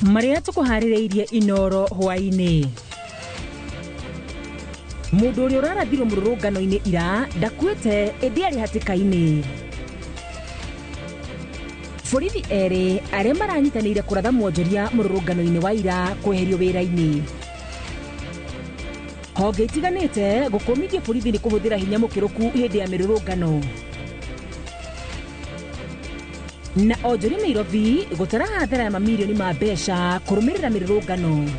Marĩa tũkũharĩrĩirie Inoro hwaĩ-inĩ. Mũndũ ũrĩa ũrarathirwo mũrũrũngano-inĩ ira ndakuĩte ĩndĩ arĩ hatĩka-inĩ. Borithi erĩ arĩa maranyitanĩire kũratha mwonjoria mũrũrũngano-inĩ wa ira kweherio wĩra-inĩ. Honge itiganĩte gũkũmithia borithi nĩ kũhũthĩra hinya mũkĩrũku hĩndĩ ya mĩrũrũngano. Na onjoria Nairobi gũtara hathara ya mamirioni ma mbeca kũrũmĩrĩra mĩrũrũngano.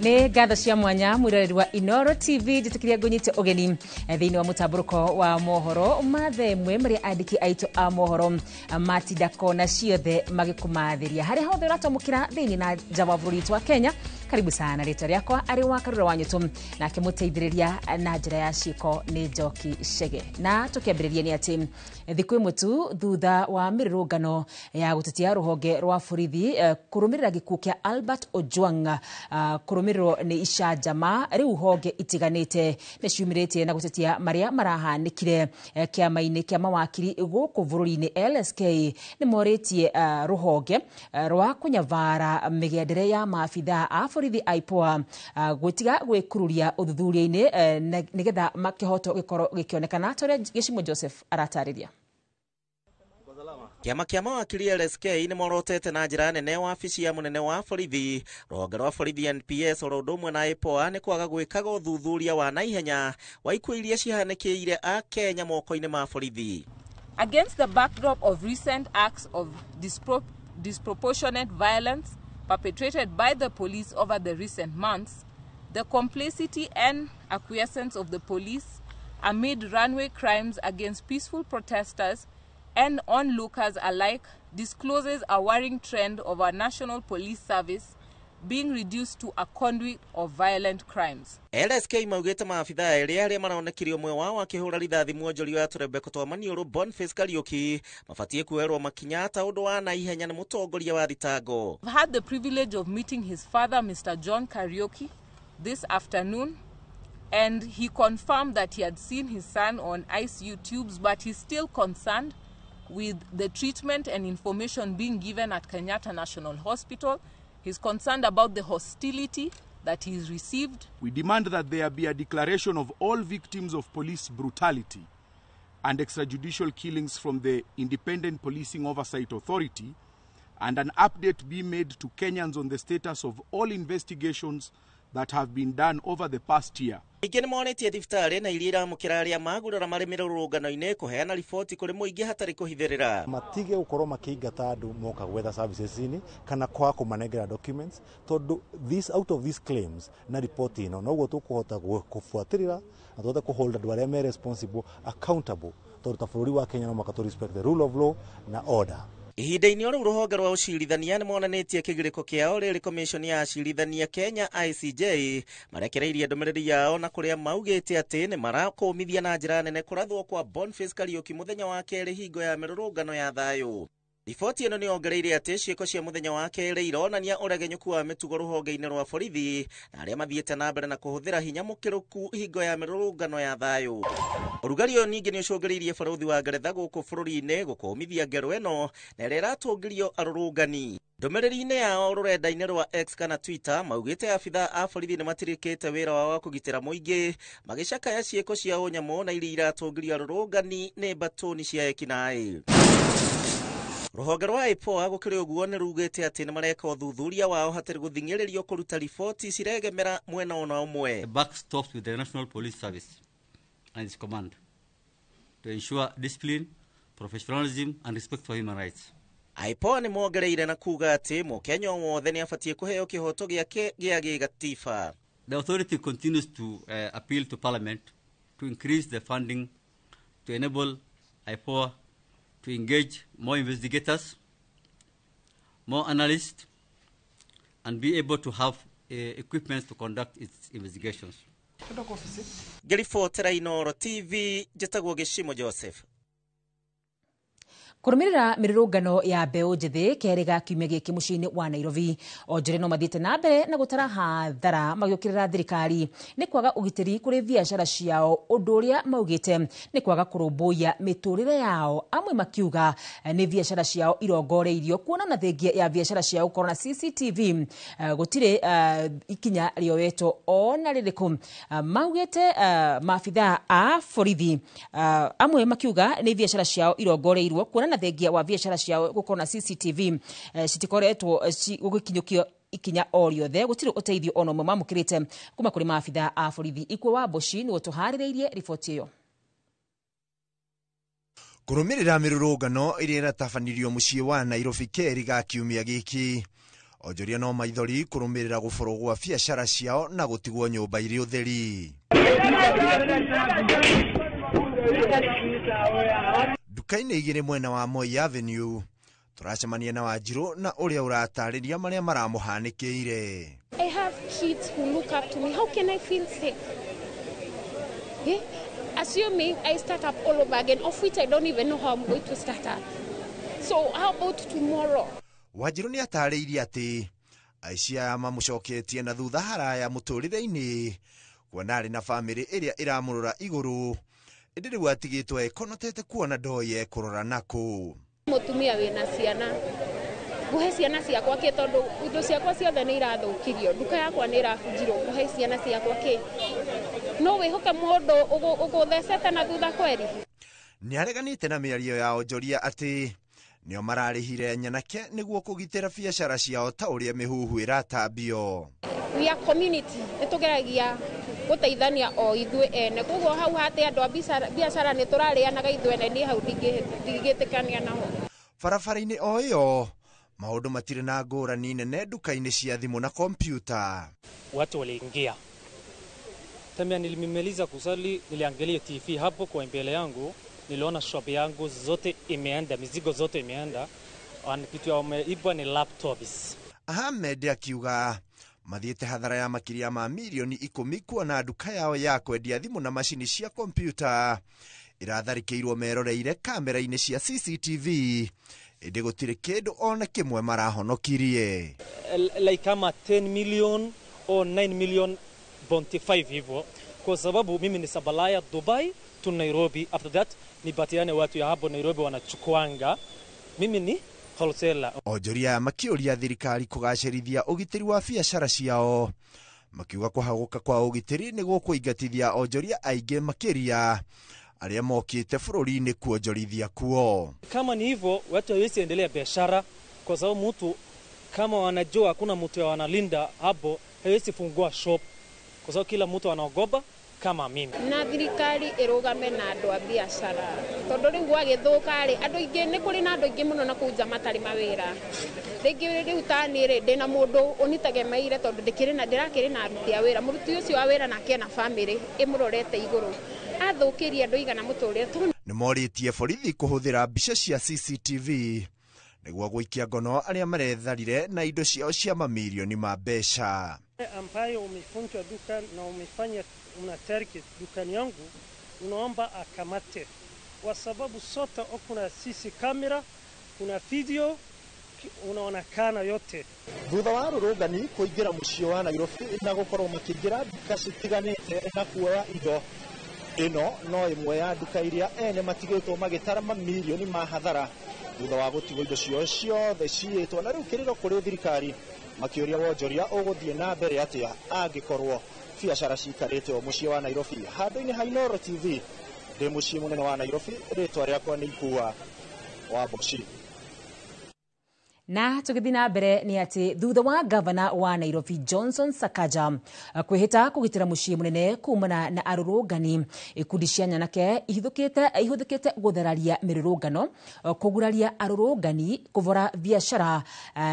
Nĩ ngatho cia mwanya mwĩroreri wa Inoro TV, njĩtĩkĩria ngũnyite ũgeni thĩinĩ wa mũtambũrũko wa mohoro ma thaa ĩmwe marĩa andĩki aitũ a mohoro matinda kona ciothe magĩkũmathĩria harĩa hothe ũratwamũkĩra thĩinĩ na nja wa bũrũri witũ wa Kenya. Karibu sana, rĩtwa rĩakwa arĩ wa Karura wa Nyũtũ, nake mũteithĩrĩria na njĩra ya ciĩko nĩ Njoki Chege. Na tũkĩambĩrĩria nĩ atĩ thikũ ĩmwe tu thutha wa mĩrũrũngano ya gũtetia rũhonge rwa borithi kũrũmĩrĩra gĩkuũ kĩa Albert Ojwang kũrũmĩrĩrwo nĩ icanjama, rĩu honge itiganĩte nĩ ciumĩrĩtie na gũtetia marĩa marahanĩkire kĩama-inĩ kĩa mawakiri gũkũ bũrũri-inĩ. LSK nĩ morĩtie rũhonge rwa kũnyabara mĩgendere ya maabithaa a borithi IPOA gwĩtiga gwĩkururia ũthuthuria-inĩ nĩgetha kĩhoto gĩkorwo gĩkĩonekana, ta ũrĩa Gĩcimo Joseph aratarĩria. Kĩama kĩa mawakiri LSK nĩ morotete na njĩra nene wabici ya mũnene wa borithi, rũhonge rwa borithi NPS oro ũndũ ũmwe na IPOA nĩ kwaga gwĩkaga ũthuthuria wa naihenya wa ikuũ iria cihanĩkĩire a Kenya moko-inĩ ma borithi. Against the backdrop of recent acts of disproportionate violence perpetrated by the police over the recent months, the complicity and acquiescence of the police amid runway crimes against peaceful protesters and onlookers alike discloses a worrying trend of our national police service being reduced to a conduit of violent crimes. LSK maugĩte maabithaa erĩ arĩa maronekire ũmwe wao akĩhũra rithathi mwonjoria wa tũrembeko twa maniũrũ Boniface Kariuki mabatiĩ kuoerwo makinya ta ũndũ wa naihenya nĩ mũtongoria wa thitango. I've had the privilege of meeting his father, Mr. John Kariuki, this afternoon, and he confirmed that he had seen his son on ICU tubes, but he's still concerned with the treatment and information being given at Kenyatta National Hospital. He's concerned about the hostility that he's received. We demand that there be a declaration of all victims of police brutality and extrajudicial killings from the Independent Policing Oversight Authority, and an update be made to Kenyans on the status of all investigations that have been done over the past year. Ningĩ nĩ monĩtie thibitarĩ na iria iramũkĩra arĩa magurara marĩ mĩrũrũngano-inĩ kũheana riboti kũrĩ mũingĩ hatarĩ kũhithĩrĩra. Matige gũkorwo makĩingata andũ moka gwetha services-inĩ kana kwaga kũmanengera documents, tondũ this out of these claims na riboti ĩno noguo tũkũhota gũbuatĩrĩra na tũhote kũhold andũ arĩa me responsible accountable, tondũ ta bũrũri wa Kenya no mũhaka tũ respect the rule of law na order. Ihinda-inĩ o rĩu rũhonge rwa ũcirithania nĩ monanĩtie kĩgirĩko kĩao rĩrĩ commission ya acirithania Kenya ICJ marekereirie ndũmĩrĩri yao na kũrĩa maugĩte atĩ nĩ marakũmithia na njĩra nene kũrathwo kwa Boniface Kariuki mũthenya wa kerĩ hingo ya mĩrũrũngano ya thayũ. Riboti ĩno nĩ yongereire atĩ ciĩko cia mũthenya wa kerĩ ironania ũregenyũku wa mĩtugo rũhonge-inĩ rwa borithi na arĩa mathiĩte na mbere na kũhũthĩra hinya mũkĩrũku hingo ya mĩrũrũngano ya thayũ. Ũrugarĩ ũyũ ningĩ nĩ ũcũngĩrĩirie barũthi wa Ngeretha gũkũ bũrũri-inĩ gũkũmithia ngero ĩno na ĩrĩa ĩratũngĩrio arũrũngani. Ndũmĩrĩri-inĩ yao rũrenda-inĩ rwa X kana Twitter maugĩte abithaa a borithi nĩ matirĩkĩte wĩra wao wa kũgitĩra mũingĩ magĩcakaya ciĩko cia ũnyamũ na iria iratũngĩrio arũrũngani nĩ mbatũni cia ekinaĩ. Rũhonge rwa IPOA gũkĩrĩ ũguo nĩ rugĩte atĩ nĩ mareka ũthuthuria wao hatarĩ gũthing'ĩrĩrio kũruta riboti ciregemera mwena ona ũmwe. The buck stops with the National Police Service and its command to ensure discipline, professionalism and respect for human rights. IPOA nĩ mongereire na kuga atĩ mũkenya o wothe nĩ abatiĩ kũheo kĩhoto gĩake gĩa gĩgatiba. The authority continues to appeal to Parliament to increase the funding to enable IPOA to engage more investigators, more analysts, and be able to have equipment to conduct its investigations. Ngĩribotera Inoro TV, njĩtagwo Gĩcimo Joseph. Kũrũmĩrĩra mĩrũrũngano ya mbeũ njĩthĩ kerĩ ga kiumia gĩkĩ mũciĩ-inĩ wa Nairobi, onjoria no mathiĩte na mbere na gũtara hathara magĩũkĩrĩra thirikari nĩ kwaga ũgitĩri kũrĩ biacara ciao, ũndũ ũrĩa maugĩte nĩ kwaga kũrũmbũiya mĩtũrĩre yao, amwe makiuga nĩ biacara ciao irongoreirio kuona na thengia ya biacara ciao gũkorwo na CCTV gũtirĩ ikinya rĩoetwo ona rĩrĩkũ. Maugĩte maabithaa a borithi amwe makiuga nĩ biacara ciao irongoreirio kuona na thengia wa biacara ciao gũkorwo na CCTV citikoretwo gũgĩkinyũkio ikinya o rĩothe, gũtirĩ ũteithio ona ũmwe mamũkĩrĩte kuma kũrĩ maabithaa a borithi. Ikue wa Mboci nĩwe tũharĩrĩirie riboti ĩyo. Kũrũmĩrĩra mĩrũrũngano ĩrĩa ĩratabanirio mũciĩ wa Nairobi kerĩ ga kiumia gĩkĩ, onjoria no maithori kũrũmĩrĩra gũborwo gwa biacara ciao na gũtigwo nyũmba irĩ ũtheri. Nduka-inĩ igĩrĩ mwena wa Moi Avenue tũracemania na Wanjirũ na ũrĩa ũratarĩria marĩa maramũhanĩkĩire. I have kids who look up to me. How can I feel safe? Yeah? Assuming I start up all over again, of which I don't even know how I'm going to start up. So how about tomorrow? Wanjirũ nĩ atarĩirie atĩ aici aya mamũcoketie na thutha haraya mũtũrĩre-inĩ, kuona arĩ na bamĩrĩ ĩrĩa ĩramũrora igũrũ, ĩndĩ rĩu atigĩtwo ekonotete kuona ndoĩ ekũrora nakũ. Mũtumia wĩna ciana, ngũhe ciana ciakwa kĩ tondũ indo ciakwa ciothe nĩ irathũkirio, nduka yakwa nĩ ĩrabunjirwo, ngũhe ciana ciakwa kĩ? No wĩhoke mũndũ ũgũthecete na thutha kweri? Nĩ areganĩte na mĩario ya onjoria atĩ nĩo mararĩhire nyanake nĩguo kũgitĩra biacara ciao ta ũrĩa mĩhuhu ĩratambio. We are community, nĩ tũgeragia gũteithania o ithuĩ ene, koguo hau hatĩ andũ a biacara nĩ tũrarĩanaga ithuĩ ene, niĩ hau ndingĩtĩkania naho. Barabara-inĩ o ĩyo maũndũ matirĩ na ngũrani nene nduka-inĩ cia thimũ na kompyuta. Watu waliingia Temea, nilimaliza kusali, niliangalia TV hapo kwa mbele yangu, niliona shop yangu zote imeenda, mizigo zote imeenda, kitu wameiba ni laptops. Ahmed akiuga mathiĩte hathara ya makĩria ma mirioni 10 kuona nduka yao ya kwendia thimũ na macini cia kompyuta ĩratharĩkĩirwo meroreire kamera-inĩ cia CCTV, ĩndĩ gũtirĩ kĩndũ ona kĩmwe marahonokirie. Like kama 10 million or 9 million 5 hivyo, kwa sababu mimi ni sabalaya Dubai to Nairobi, after that nipatiane watu ya hapo Nairobi wanachukuanga, mimi ni wholesaler. Onjoria makĩũria thirikari kũgacĩrithia ũgitĩri wa biacara ciao, makiuga kũhagũka kwa ũgitĩri nĩ gũkũingatithia onjoria aingĩ makĩria arĩa mokĩte bũrũri-inĩ kuonjorithia kuo. Kama ni hivyo watu hawezi endelea biashara, kwa sababu mtu kama wanajua hakuna mtu wanalinda hapo hawezi fungua shop, kwa sababu kila mtu anaogopa kama mimi. Na thirikari ĩrũgame na andũ a biacara, tondũ rĩu gwagĩthũka rĩ, andũ aingĩ nĩ kũrĩ na andũ aingĩ mũno na kũu nja matarĩ mawĩra. Rĩngĩ rĩu ta niĩ rĩ, ndĩna mũndũ ũnitegemeire tondũ ndĩkĩrĩ na ndĩrakĩrĩ na aruti a wĩra, mũruti ũcio wa wĩra nake ena bamĩrĩ ĩmũrorete igũrũ, athũkĩrie andũ igana mũtũrĩre. Nĩ morĩtie borithi kũhũthĩra mbica cia CCTV nĩguo gũikia ngono arĩa maretharire na indo ciao cia mamirioni ma mbeca. Ambaye umefunja duka na umefanya una target dukani yangu, unaomba akamate, kwa sababu sote kuna CC camera, kuna video, unaonekana yote. Thutha wa arũrũngani kũingĩra mũciĩ wa Nairobi na gũkorwo makĩingĩra nduka citiganĩte na kuoya indo, ĩno no ĩmwe ya nduka iria ene matigĩtwo magĩtara mamirioni ma hathara thutha wa gũtigwo indo ciao ciothe ciĩtwo, na rĩu kĩrĩro kũrĩ thirikari makĩũria wonjoria ũgũthiĩ na mbere atĩa angĩkorwo biacara ciikarĩte o mũciĩ wa Nairobi. Handũ-inĩ ha Inooro TV, ndĩ mũciĩ mũnene wa Nairobi, rĩtwa rĩakwa nĩ Ikua wa Mboci. Na tũgĩthiĩ na mbere nĩ atĩ thutha wa gavana wa Nairobi Johnson Sakaja kwĩhĩta kũgitĩra mũciĩ mũnene kumana na arũrũngani, ikundi cia nyanake ihũthĩkĩte gũthararia mĩrũrũngano, kũguraria arũrũngani, kũbora biacara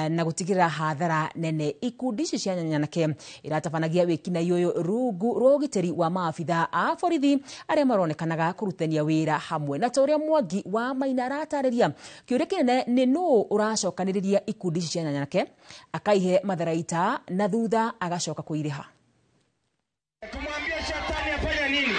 na gũtigĩrĩra hathara nene. Ikundi ici cia nyanake iratabanagia wĩkinai ũyũ rungu rwa ũgitĩri wa maabithaa a borithi arĩa maronekanaga kũrutithania wĩra hamwe. Na ta ũrĩa Mwangi wa Maina aratarĩria, kĩũria kĩnene nĩ nũũ ũracokanĩrĩria ikundi ici cia nyanake akaihe matharaita na thutha agacoka kũirĩha. Tumwambie shetani afanye nini?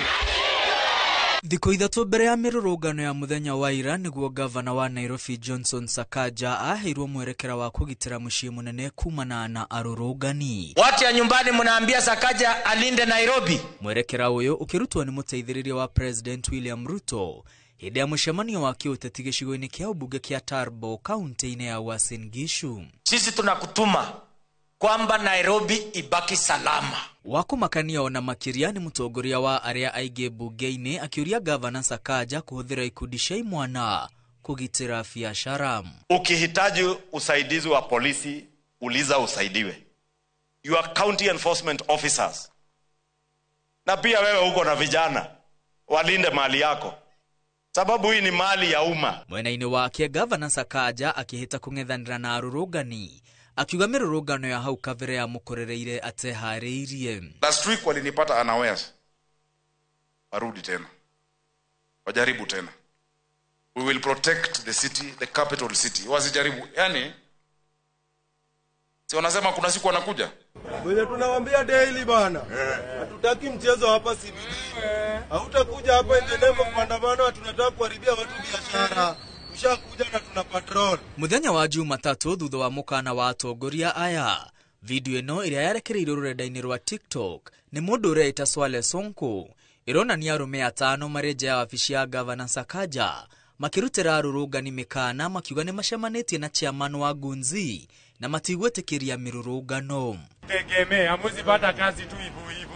Thikũ 3 mbere ya mĩrũrũngano ya mũthenya wa ira nĩguo gavana wa Nairobi Johnson Sakaja aheirwo mwerekera wa kũgitĩra mũciĩ mũnene kumana na arũrũngani. Watu ya nyumbani mnaambia Sakaja alinde Nairobi. Mwerekera ũyũ ũkĩrutwo nĩ mũteithĩrĩria wa President William Ruto hĩndĩ ya mũcemanio wa kĩũteti gĩcigo-inĩ kĩa ũmbunge kĩa Turbo kaunti-inĩ ya Uasin Gishu. Sisi tunakutuma kwamba Nairobi ibaki salama. Wakumakania ona makĩria nĩ mũtongoria wa arĩa aingĩ mbunge-inĩ akĩũria gavana Sakaja kũhũthĩra ikundi cia imwana kũgitĩra biacara. Ukihitaji usaidizi wa polisi, uliza usaidiwe. Your county enforcement officers. Na pia wewe uko na vijana, walinde mali yako. Sababu hii ni mali ya umma. Mwena-inĩ wake gavana Sakaja akĩhĩta kũng'ethanĩra na arũrũngani akiuga mĩrũrũngano ya hau kabere yamũkorereire ateharĩirie. Last week walinipata unawares. Warudi tena. Wajaribu tena. We will protect the city, the capital city. Wasijaribu. Yani si wanasema kuna siku wanakuja? Wewe tunawaambia daily bana. Hatutaki mchezo hapa CBD. Hautakuja hapa in the name of maandamano, tunataka kuharibia watu biashara. Ushakuja na tuna patrol. Muthenya wa Jumatatu thutha wa mukana wa atongoria aya, video ĩno ĩrĩa yarekereirio rũrenda-inĩ rwa TikTok nĩ mũndũ ũreita Swale Sonko ĩronania arũme 5 marĩ nja ya wabici ya gavana Sakaja makĩrutĩra arũrũngani mĩkana makiuga nĩ macemanĩtie na chairman wa Gunzi na matigwĩtĩkĩria mĩrũrũngano. Tegemea hamwezi pata kazi tu hivyo hivyo,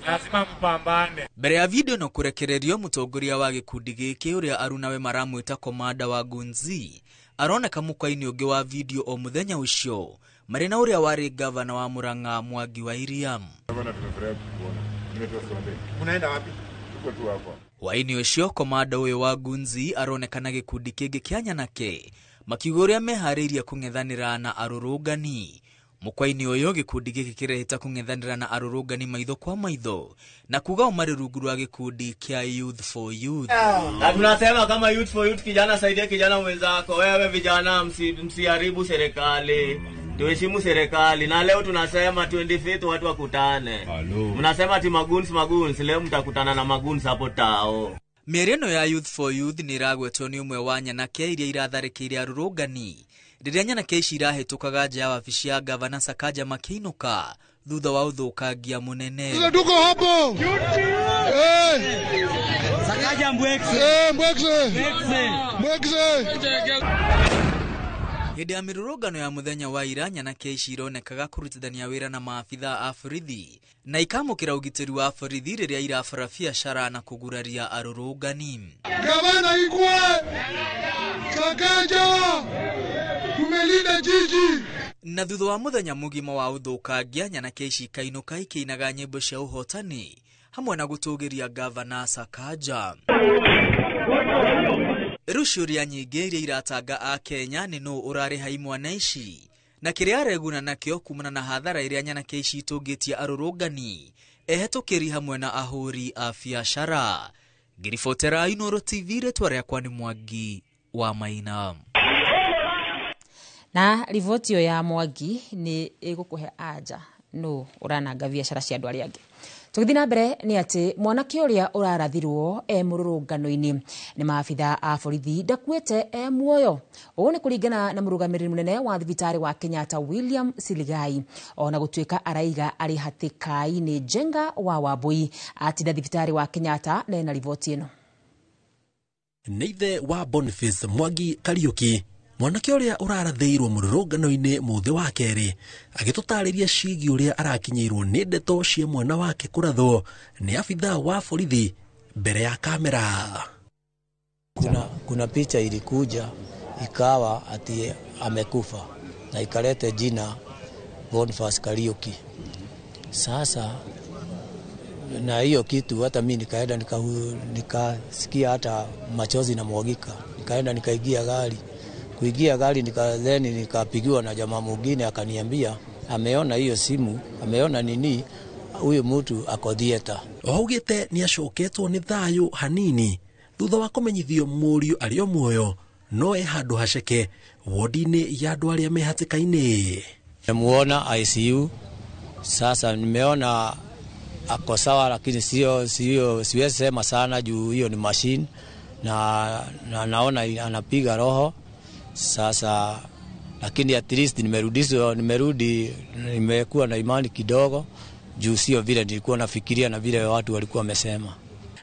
lazima mpambane. Mbere ya video no kũrekererio mũtongoria wa gĩkundi gĩkĩ ũrĩa arunawe maramwĩta komanda wa Gunzi aroneka mũkwa-inĩ ũngĩ wa video o mũthenya ũcio marĩ na ũrĩa warĩ gavana wa Murang'a Mwangi wa Iria. Unaenda wapi? Tuko tu hapa. Hwaĩ-inĩ ũcio komanda ũyũ wa Gunzi aronekana gĩkundi kĩngĩ kĩa nyanake makiuga ũrĩa meharĩirie kũng'ethanĩra na arũrũngani. Mũkwa-inĩ ũyũ gĩkundi gĩkĩ kĩrehĩta kũng'ethanĩra na arũrũngani maitho kwa maitho na kuga o marĩ rungu rwa gĩkundi kĩa Youth for Youth. Na tunasema kama Youth for Youth, kijana saidia kijana mwenzako. Wewe vijana msiharibu serikali, tuheshimu serikali. Na leo tunasema 25 watu wakutane. Mnasema ati maguns maguns, leo mtakutana na maguns hapo tao. Mĩario ĩno ya Youth for Youth nĩ ĩragwetwo nĩ ũmwe wa nyanake iria iratharĩkĩire arũrũngani rĩrĩa nyanake ici irahĩtũkaga nja ya wabici ya gavana Sakaja makĩinũka thutha wa ũthũkangia mũnene. Tuko hapo. Sakaja mbwekse. Mbwekse. Mbwekse. Hĩndĩ ya mĩrũrũngano ya mũthenya wa ira nyanake ici ironekaga kũrutithania wĩra na maabitha a borithi na ikamũkĩra ũgitĩri wa borithi rĩrĩa irabara biacara na kũguraria arũrũngani. Gavana ikwe. Sakaja. Tumelinda jiji. Na thutha wa mũthenya mũgima wa ũthũkangia nyanake ici ikainũka ikĩinaga nyĩmbo cia ũhotani hamwe na gũtũgĩria gavana Sakaja. Rĩu ciũria nyingĩ iria iratanga a Kenya nĩ nũ ũrarĩha imwana ici na kĩrĩa areguna nakĩo kumana na hathara ĩrĩa nyanake ici itũngĩtie arũrũngani ehetũkĩri hamwe na ahũri a biacara. Ngĩribotera Inooro TV, rĩtwa rĩakwa nĩ Mwangi wa Maina. Na riboti ĩyo ya Mwangi nĩ ĩgũkũhe anja nũ ũrananga biacara cia andũ arĩa angĩ. Tũgĩthiĩ na mbere nĩ atĩ mwanake ũrĩa ũrarathirwo e mũrũrũngano-inĩ nĩ maabitha a borithi ndakuĩte e muoyo. Ũũ nĩ kũringana na mũrũgamĩrĩri mũnene wa thibitarĩ wa Kenyatta William Siligai. Ona gũtuĩka araiga arĩ hatĩka-inĩ Njenga wa Wambui atinda thibitarĩ wa Kenyatta na ena riboti ĩno. Nĩ ithe wa Boniface Mwangi Kariuki mwanake ũrĩa ũrarathĩirwo mũrũrũngano-inĩ mũthĩ wa kerĩ agĩtũtarĩria ciĩgiĩ ũrĩa arakinyĩirwo nĩ ndeto cia mwana wake kũrathwo nĩ abithaa wa borithi mbere ya kamera. Kuna picha ilikuja ikawa ati amekufa na ikalete jina Boniface Kariuki. Sasa na hiyo kitu hata mimi nikaenda nikasikia hata machozi na mwagika. Nikaenda nikaingia gari. Kuingia gari nikadhani nikapigiwa na jamaa mwingine akaniambia ameona hiyo simu, ameona nini, huyu mtu ako theater. Augite ni acoketwo ni thayo hanini thutha wa kũmenyithio mũriũ arĩ o muoyo no e handũ haceke wodi-inĩ ya andũ arĩa me hatĩka-inĩ. Nimemuona ICU, sasa nimeona Ako sawa, lakini sio siwezi sema sana juu hiyo ni machine na naona anapiga roho sasa, lakini at least nimerudi, nimekuwa na imani kidogo juu sio vile nilikuwa nafikiria na vile watu walikuwa wamesema.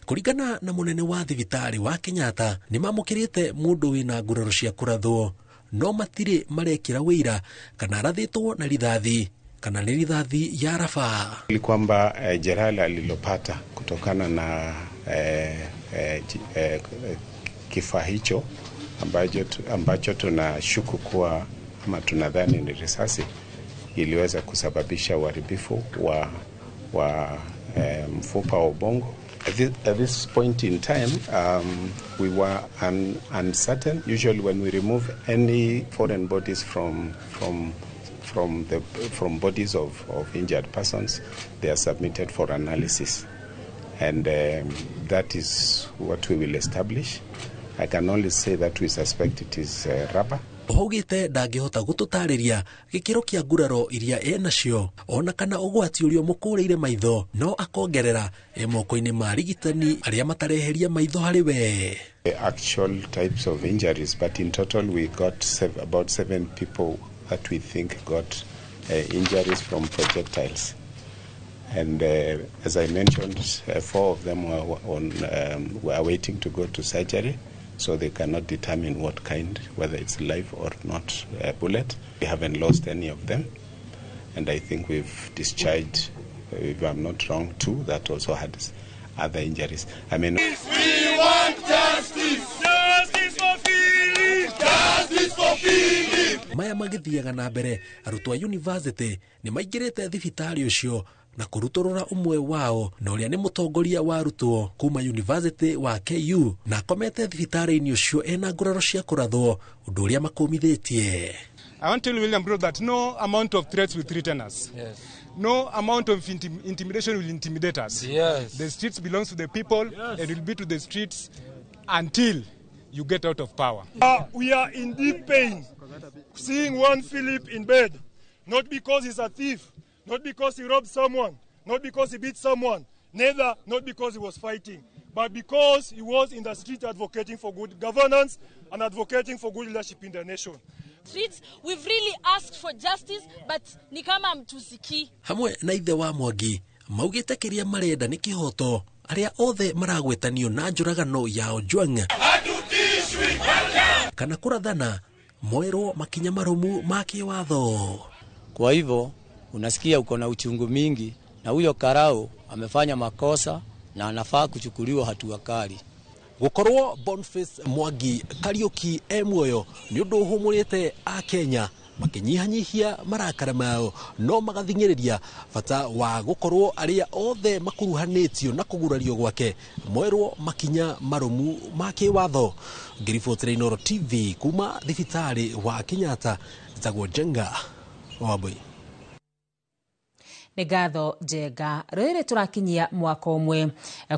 Kuringana na munene wa thibitari wa Kenyatta ni mamukirite mundu wina nguraro cia kurathwo no matire marekira wira kana arathitwo na rithathi kana ni rithathi ya raba. Ni kwamba jeraha alilopata kutokana na kifaa hicho ambacho tunashuku kuwa ama tunadhani ni risasi iliweza kusababisha uharibifu wa mfupa wa ubongo. At this point in time, we were uncertain. Usually when we remove any foreign bodies from bodies of injured persons, they are submitted for analysis. And that is what we will establish. I can only say that we suspect it is rubber. Ougite ndangihota gututariria gikiro kia nguraro iria enacio ona kana ugwati uria mukureire maitho no akongerera e moko-ini ma rigitani aria matareheria maitho hari we. The actual types of injuries, but in total we got about 7 people that we think got injuries from projectiles. And as I mentioned, 4 of them were waiting to go to surgery, so they cannot determine what kind, whether it's live or not bullet. We haven't lost any of them, and I think we've discharged, if I'm not wrong, 2 that also had other injuries. I mean, we want justice! Justice for Philip! Justice for Philip! Maya magithiaga na mbere, arutwo a university ni maingirite thibitari ucio na kuruturura umwe wao na uria ni mutongoria wa arutwo kuma university wa KU na akomete thibitari-ini ucio ena nguraro cia kurathwo undu uria makumithitie. I want to tell William Ruto that no amount of threats will threaten us. Yes. No amount of intimidation will intimidate us. Yes. The streets belongs to the people. Yes. And will be to the streets until you get out of power. We are in deep pain seeing one Philip in bed, not because he's a thief, not because he robbed someone, not because he beat someone, neither not because he was fighting, but because he was in the street advocating for good governance and advocating for good leadership in the nation. Streets, we've really asked for justice, but ni kama mtusikii. Hamwe na ithe wa Mwangi maugite kiria marenda ni kihoto aria othe maragwetanio na njuragano ya Ojwang kana kurathana moerwo makinya marumu ma kiwatho. Kwa hivyo unasikia uko na uchungu mingi, na huyo karau amefanya makosa na anafaa kuchukuliwa hatua kali. Gukorwo Boniface Mwangi Kariuki e muoyo ni undu uhumurite a Kenya makinyihanyihia marakara mao no magathing'ĩrĩria bata wa gukorwo aria othe makuruhanĩtio na kugurario gwake moerwo makinya marumu ma kĩwatho. Ngiribotera Inooro TV kuma thibitarĩ wa Kenyatta, njĩtagwo Njenga Wambui. Nĩ ngatho Njenga. Rĩrĩ tũrakinyia mwaka ũmwe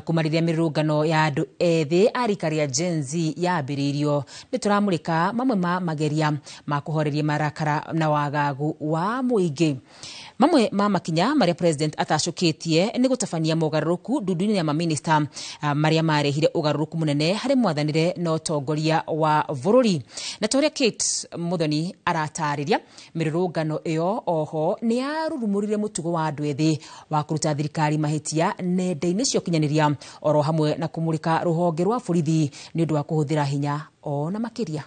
kuma rĩrĩa mĩrũrũngano ya andũ ethĩ a rika rĩa Gen Z yambĩrĩirio. Nĩ tũramũrĩka mamwe ma mageria ma kũhoreria marakara na wagagu wa mũingĩ. Mamwe ma makinya marĩa president atacũkĩtie nĩ gũtabania mogarũrũku ndundu-inĩ ya maminista marĩa marehire ũgarũrũku mũnene harĩ mwathanĩre na ũtongoria wa bũrũri. Na ta ũrĩa Kate Muthoni aratarĩria, mĩrũrũngano ĩyo oho nĩ yarurumũrire mũtugo wa andũ ethĩ wa kũruta thirikari mahĩtia nenda-inĩ cia ũkinyanĩria oro hamwe na kũmũrĩka rũhonge rwa borithi nĩ ũndũ wa kũhũthĩra hinya ona makĩria.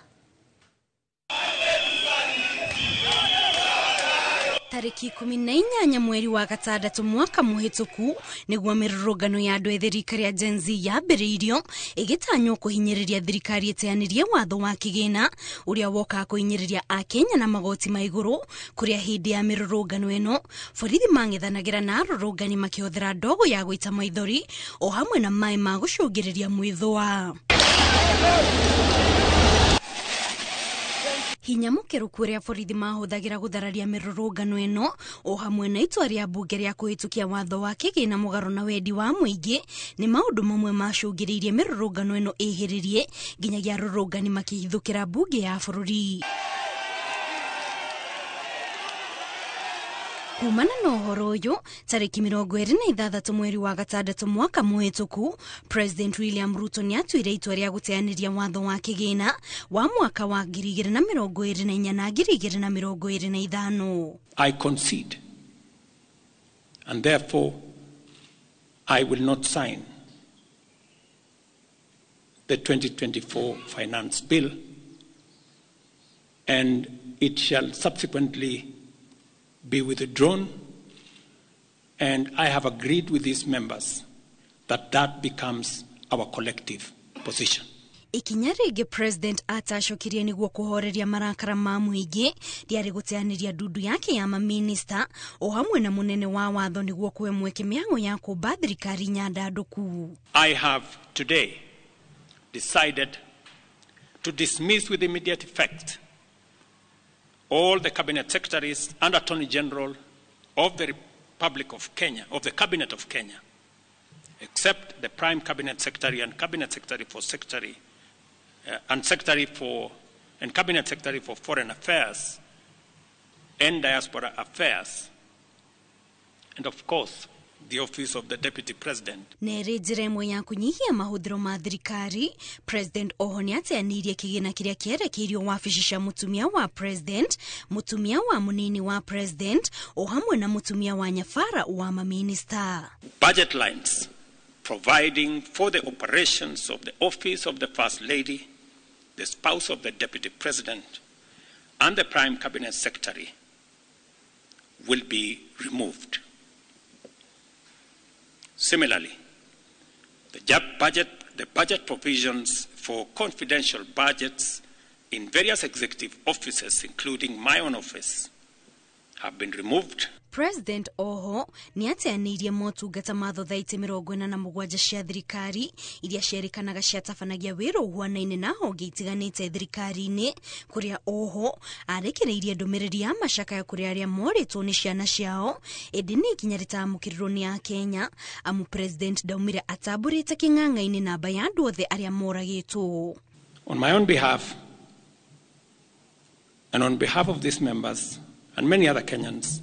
Tariki 18 mweri wa gatandatũ mwaka mũhĩtũku nĩguo mĩrũrũngano ya andũ ethĩ rika rĩa Gen Z yambĩrĩirio ĩgĩtanywo kũhinyĩrĩria thirikari ĩteanĩrie watho wa kĩgĩna ũrĩa wokaga kũhinyĩrĩria akenya na magoti ma igũrũ, kũrĩa hĩndĩ ya mĩrũrũngano ĩno borithi mang'ethanagĩra na arũrũngani makĩhũthĩra ndogo ya gũita maithori o hamwe na maĩ ma gũcũngĩrĩria mwĩthũa. Hinya mũkĩrũku ũrĩa borithi mahũthagĩra gũthararia mĩrũrũngano ĩno o hamwe na itua rĩa mbunge rĩa kũhĩtũkia watho wa kĩgĩna mũgarũ na wendi wa mũingĩ nĩ maũndũ mamwe macũngĩrĩirie mĩrũrũngano ĩno ĩhĩrĩrie nginyagia arũrũngani makĩhithũkĩra mbunge ya bũrũri. Kumana na ũhoro ũyũ tarĩki 26 mweri wa gatandatũ mwaka mũhĩtũku, President William Ruto nĩatuire itua rĩa gũteanĩria watho wa kĩgĩna wa mwaka wa 2024 na 2025. I concede, and therefore I will not sign the 2024 Finance Bill, and it shall subsequently be withdrawn, and I have agreed with these members that that becomes our collective position. Ikinya rĩngĩ President atacokirie nĩguo kũhoreria marakara ma mũingĩ rĩarĩ gũteanĩria ndundu yake ya maminista o hamwe na mũnene wa watho nĩguo kũhe mweke mĩhang'o ya kũmba thirikari nyandandũku. I have today decided to dismiss with immediate effect all the cabinet secretaries and attorney general of the Republic of Kenya, of the Cabinet of Kenya, except the prime cabinet secretary and cabinet secretary for secretary and secretary for and cabinet secretary for foreign affairs and diaspora affairs, and of course the office of the deputy president. Nere njĩra ĩmwe ya kũnyihia mahũthĩro ma thirikari, President oho nĩateanĩirie kĩgĩna kĩrĩa kĩerekeirio wabici cia mũtumia wa president, mũtumia wa mũnini wa president o hamwe na mũtumia wa nyabara wa maminista. Budget lines providing for the operations of the office of the First Lady, the spouse of the Deputy President, and the Prime Cabinet Secretary will be removed. Similarly, the budget provisions for confidential budgets in various executive offices, including my own office, have been removed. President oho nĩateanĩirie motungata ma thothaitĩ 47 cia thirikari iria cierĩkanaga ciatabanagia wĩra ũhuanaine na honge itiganĩte thirikari-inĩ, kũrĩa oho arekereirie ndũmĩrĩri ya macakaya kũrĩ arĩa morĩtwo nĩ ciana ciao, ĩndĩ nĩ ikinya rĩtamũkĩrirwo nĩ Akenya amu President ndaumire atambũrĩte kĩng'ang'a-inĩ namba ya andũ othe arĩa moragĩtwo. On my own behalf and on behalf of these members and many other Kenyans,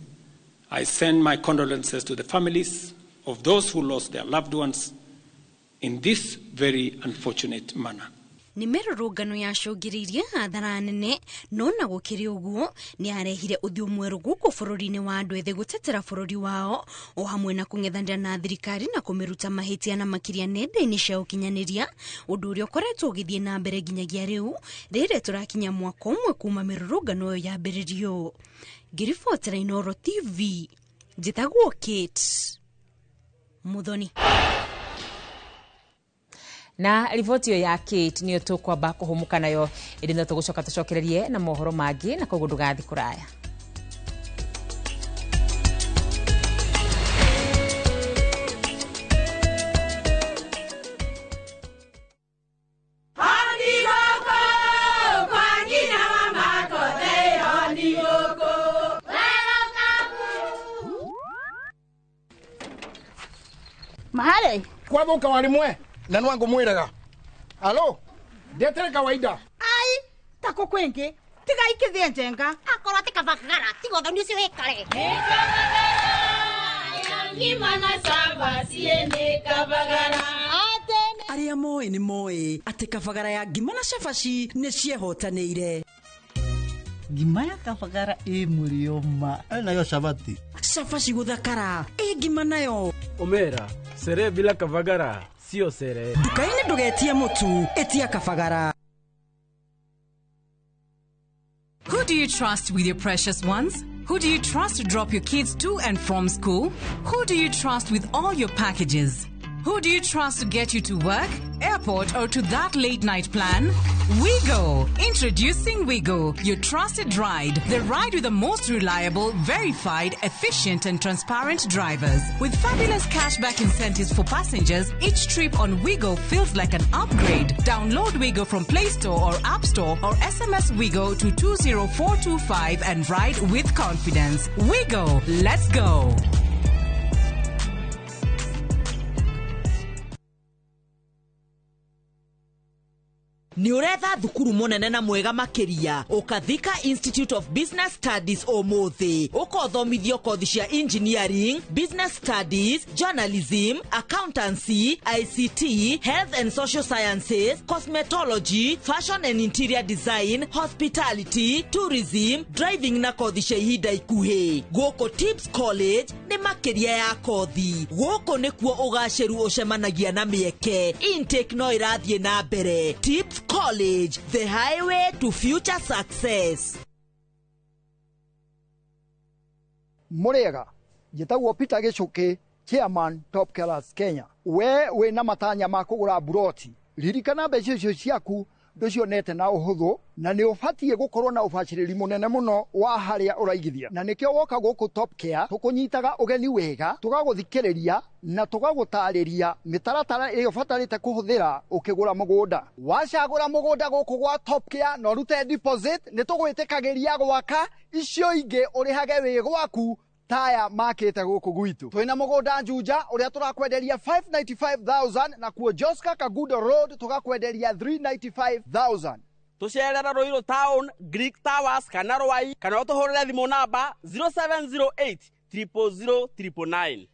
I send my condolences to the families of those who lost their loved ones in this very unfortunate manner. Nĩ mĩrũrũngano yacũngĩrĩirie hathara nene, no na gũkĩrĩ ũguo nĩ arehire ũthiũ mwerũ gũkũ bũrũri-inĩ wa andũ ethĩ gũtetera bũrũri wao o hamwe na kũng'ethanĩra na thirikari na kũmĩruta mahĩtia na makĩria nenda-inĩ cia ũkinyanĩria, ũndũ ũrĩa ũkoretwo ũgĩthiĩ na mbere nginyagia rĩu rĩrĩa tũrakinya mwaka ũmwe kuma mĩrũrũngano ĩyo yambĩrĩrio. Ngĩribotera Inooro TV, njĩtagwo Kate Muthoni. Na riboti ĩyo ya Kate nĩyo tũkwamba kũhũmũka nayo, ĩndĩ no tũgũcoka tũcokererie na mohoro mangĩ, na koguo ndũgathiĩ kũraya. Mahale kwathuka warimwe na nwangu mwiraga alo ndetere kawaida ai tako kwingi tiga ikithie njenga akorwo ti kabagara tiga uthoni ucio wikare Arĩa moĩ nĩ moĩ atĩ kabagara ya ngima na cabaci nĩ ciehotanĩire. Ngima ya kabagara ĩ mũrĩo ma nayo cabaci. Cabaci gũthakara ĩ ngima nayo. Omera sere bila kabagara sio sere. Nduka-inĩ ndũgetie mũtu, ĩtia kabagara. Who do you trust with your precious ones? Who do you trust to drop your kids to and from school? Who do you trust with all your packages? Who do you trust to get you to work, airport, or to that late night plan? WeGo! Introducing WeGo, your trusted ride. The ride with the most reliable, verified, efficient, and transparent drivers. With fabulous cashback incentives for passengers, each trip on WeGo feels like an upgrade. Download WeGo from Play Store or App Store or SMS WeGo to 20425 and ride with confidence. WeGo! Let's go! Nĩ ũretha thukuru mũnene na mwega makĩria ũkathika Institute of Business Studies ũmũthĩ ũkothomithio kothi cia engineering, business studies, journalism, accountancy, ICT, health and social sciences, cosmetology, fashion and interior design, hospitality, tourism, driving na kothi cia ihinda ikuhĩ. Gũkũ Tips College nĩ makĩria ya kothi. Gũkũ nĩkuo ũgacĩru ũcemanagia na mĩeke. Intake no ĩrathiĩ na mbere. Tips College, the highway to future success. Mũrĩega, njĩtagwo Peter Gĩcũkĩ, chairman Top Killers Kenya. We wĩna matanya ma kũgũra mburoti, ririkana mbeca icio ciaku ndũcionete na ũhũthũ, na nĩ ũbatiĩ gũkorwo na ũbacĩrĩri mũnene mũno wa harĩa ũraigithia, na nĩkĩo woka gũkũ Top Care tũkũnyitaga ũgeni wega, tũgagũthikĩrĩria na tũgagũtarĩria mĩtaratara ĩrĩa ũbatarĩte kũhũthĩra ũkĩgũra mũgũnda. Wacagũra mũgũnda gũkũ gwa Top Care na ũrute deposit, nĩ tũgwĩtĩkagĩria gwaka icio ingĩ ũrĩhage wĩ gwaku taya makĩte gũkũ gwitũ. Twĩna mũgũnda Juja ũrĩa tũrakwenderia 595,000 na kuo Joska Kagudo Road tũgakwenderia 395,000. Tũcerera Ruiru Town, Greek Towers kana Rwai kana ũtũhũrĩre thimũ namba 0708 000 999.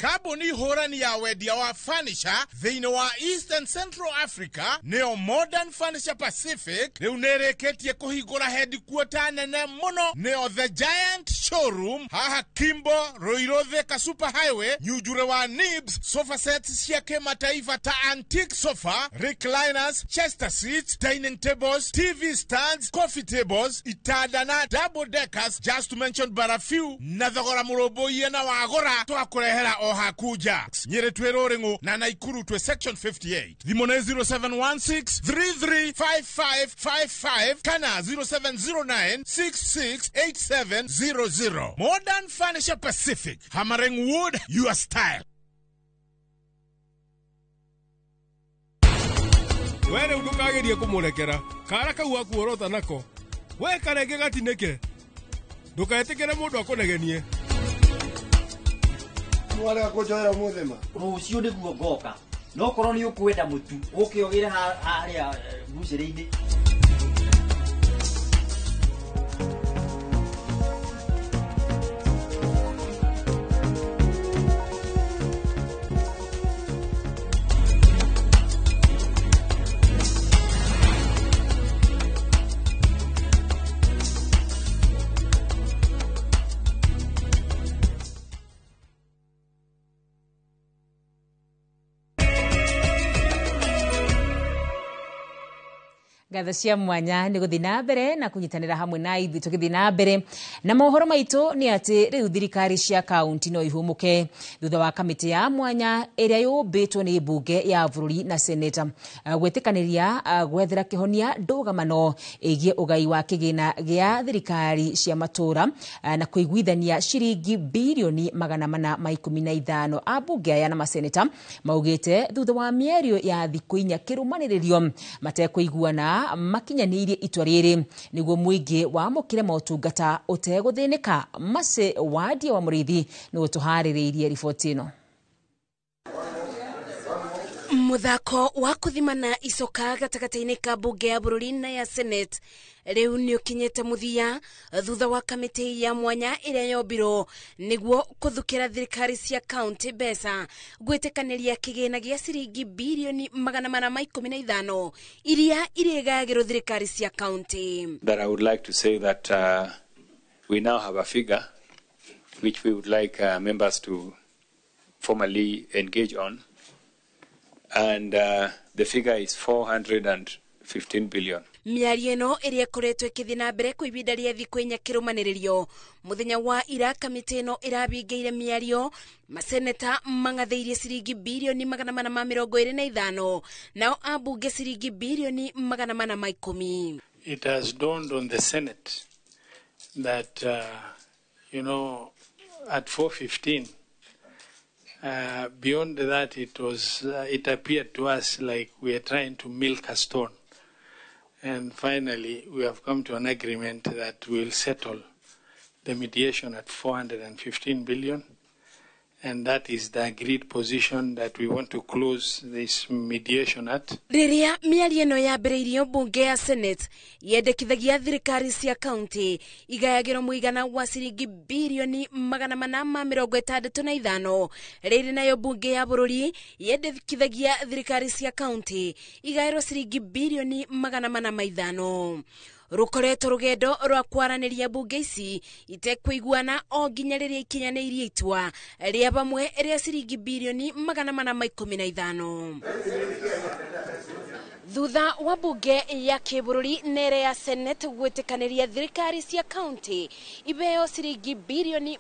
Kambuni hũrani ya wendia wa furniture thĩinĩ wa East and Central Africa nĩyo Modern Furniture Pacific rĩu nĩrĩkĩtie kũhingũra headquarter nene mũno nĩyo The Giant Showroom haha Kimbo Ruiru Thika Super Highway nyunjure wa Nibs. Sofa sets cia kĩmataifa ta antique sofa, recliners, chester seats, dining tables, TV stands, coffee tables, itanda na double deckers, just to mention but a few, na thogora mũrũmbũiye na wagũra twakũrehera o hakuja. Nyĩrĩ twĩ Rũrĩng'ũ na Naikuru twĩ section 58. Thimũ nĩ 0716 335555 kana 0709 668700. Modern Furniture Pacific, hammering wood your style. We rĩu ndũkagerie kũmũrekera kara kau akuorota nako we karenge gatinĩke ndũketĩkĩre mũndũ akũnegenie. Warega kũnjoera mũthema rũciũ nĩguo ngoka no korwo nĩ ũkwenda mũtu ũke ũgĩre harĩa mbucĩrĩ-inĩ. Ngatho cia mwanya nĩ gũthiĩ na mbere na kũnyitanĩra hamwe na ithuĩ tũgĩthiĩ na mbere na mohoro maitũ nĩ atĩ rĩu thirikari cia kaunti no ihũmũke thutha wa kamĩtĩ ya mwanya ĩrĩa yũmbĩtwo nĩ mbunge ya bũrũri na seneta gwĩtĩkanĩria gwethera kĩhonia ndũgamano ĩgiĩ ũgai wa kĩgĩna gĩa thirikari cia matũũra na kũiguithania ciringi birioni 415. Ambunge aya na maseneta maugĩte thutha wa mĩario ya thikũ inya kĩrũmanĩrĩrio matekũiguana makinyanĩirie itua rĩrĩ nĩguo mũingĩ wamũkĩre motungata ũtegũthĩnĩka. Mace Wadia wa Mũrĩithi nĩwe tũharĩrĩirie riboti ĩno. Muthako wa kuthimana icoka gatagatĩ-inĩ ka mbunge ya bũrũri na ya Senate rĩu nĩ ũkinyĩte mũthia thutha wa kamĩtĩ ya mwanya ĩrĩa yombirwo nĩguo kũthukĩra thirikari cia kaunti mbeca gwĩtĩkanĩria kĩgĩna gĩa ciringi birioni 415 iria irĩgayagĩrwo thirikari cia kaunti. That I would like to say that we now have a figure which we would like members to formally engage on. And the figure is 415 billion. Mĩario ĩno ĩrĩa ĩkoretwo ĩkĩthiĩ na mbere kwa ihinda rĩa thikũ inya kĩrũmanĩrĩrio mũthenya wa ira kamĩtĩ ĩno ĩrabingĩire mĩario maseneta mang'athĩirie ciringi birioni 425 nao ambunge ciringi birioni 410. It has dawned on the Senate that you know, at 4:15 beyond that, it appeared to us like we are trying to milk a stone. And finally, we have come to an agreement that we will settle the mediation at 415 billion. And that is the agreed position that we want to close this mediation at. Rĩrĩa mĩario ĩno yambĩrĩirio, mbunge ya Senate yendekithagia thirikari cia kaunti igayagĩrwo mũigana wa ciringi 465 birioni. Rĩrĩ nayo mbunge ya bũrũri yendekithagia thirikari cia kaunti igaĩrwo ciringi 405 birioni. Rũkoretwo rũgendo rwa kwaranĩria mbunge ici itekũiguana o nginya rĩrĩa ikinyanĩirie itua rĩa bamwe rĩa ciringi 415 birioni. Thutha wa mbunge ya kĩbũrũri na ĩrĩa ya Senate gwĩtĩkanĩria thirikari cia kaunti ibeo ciringi 415 birioni,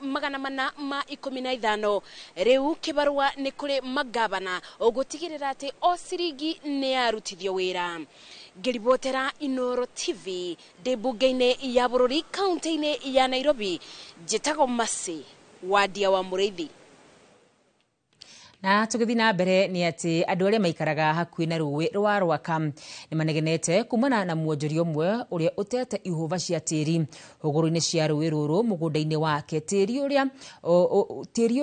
rĩu kĩbarũa nĩ kũrĩ magavana ũgũtigĩrĩra atĩ o ciringi nĩ yarutithio wĩra. Ngĩribotera Inoro TV ndĩ mbunge-inĩ ya bũrũri kaunti-inĩ ya Nairobi, njĩtagwo Mercy Wandia wa Mũrĩithi. Na tũgĩthiĩ na mbere nĩ atĩ andũ arĩa maikaraga hakuhĩ na rũĩ rwa Rwaka nĩ manegenete kumana na mwonjoria ũmwe ũrĩa ũtete ihũba cia tĩri hũgũrũ-inĩ cia rũĩ rũrũ mũgũnda-inĩ wake, tĩri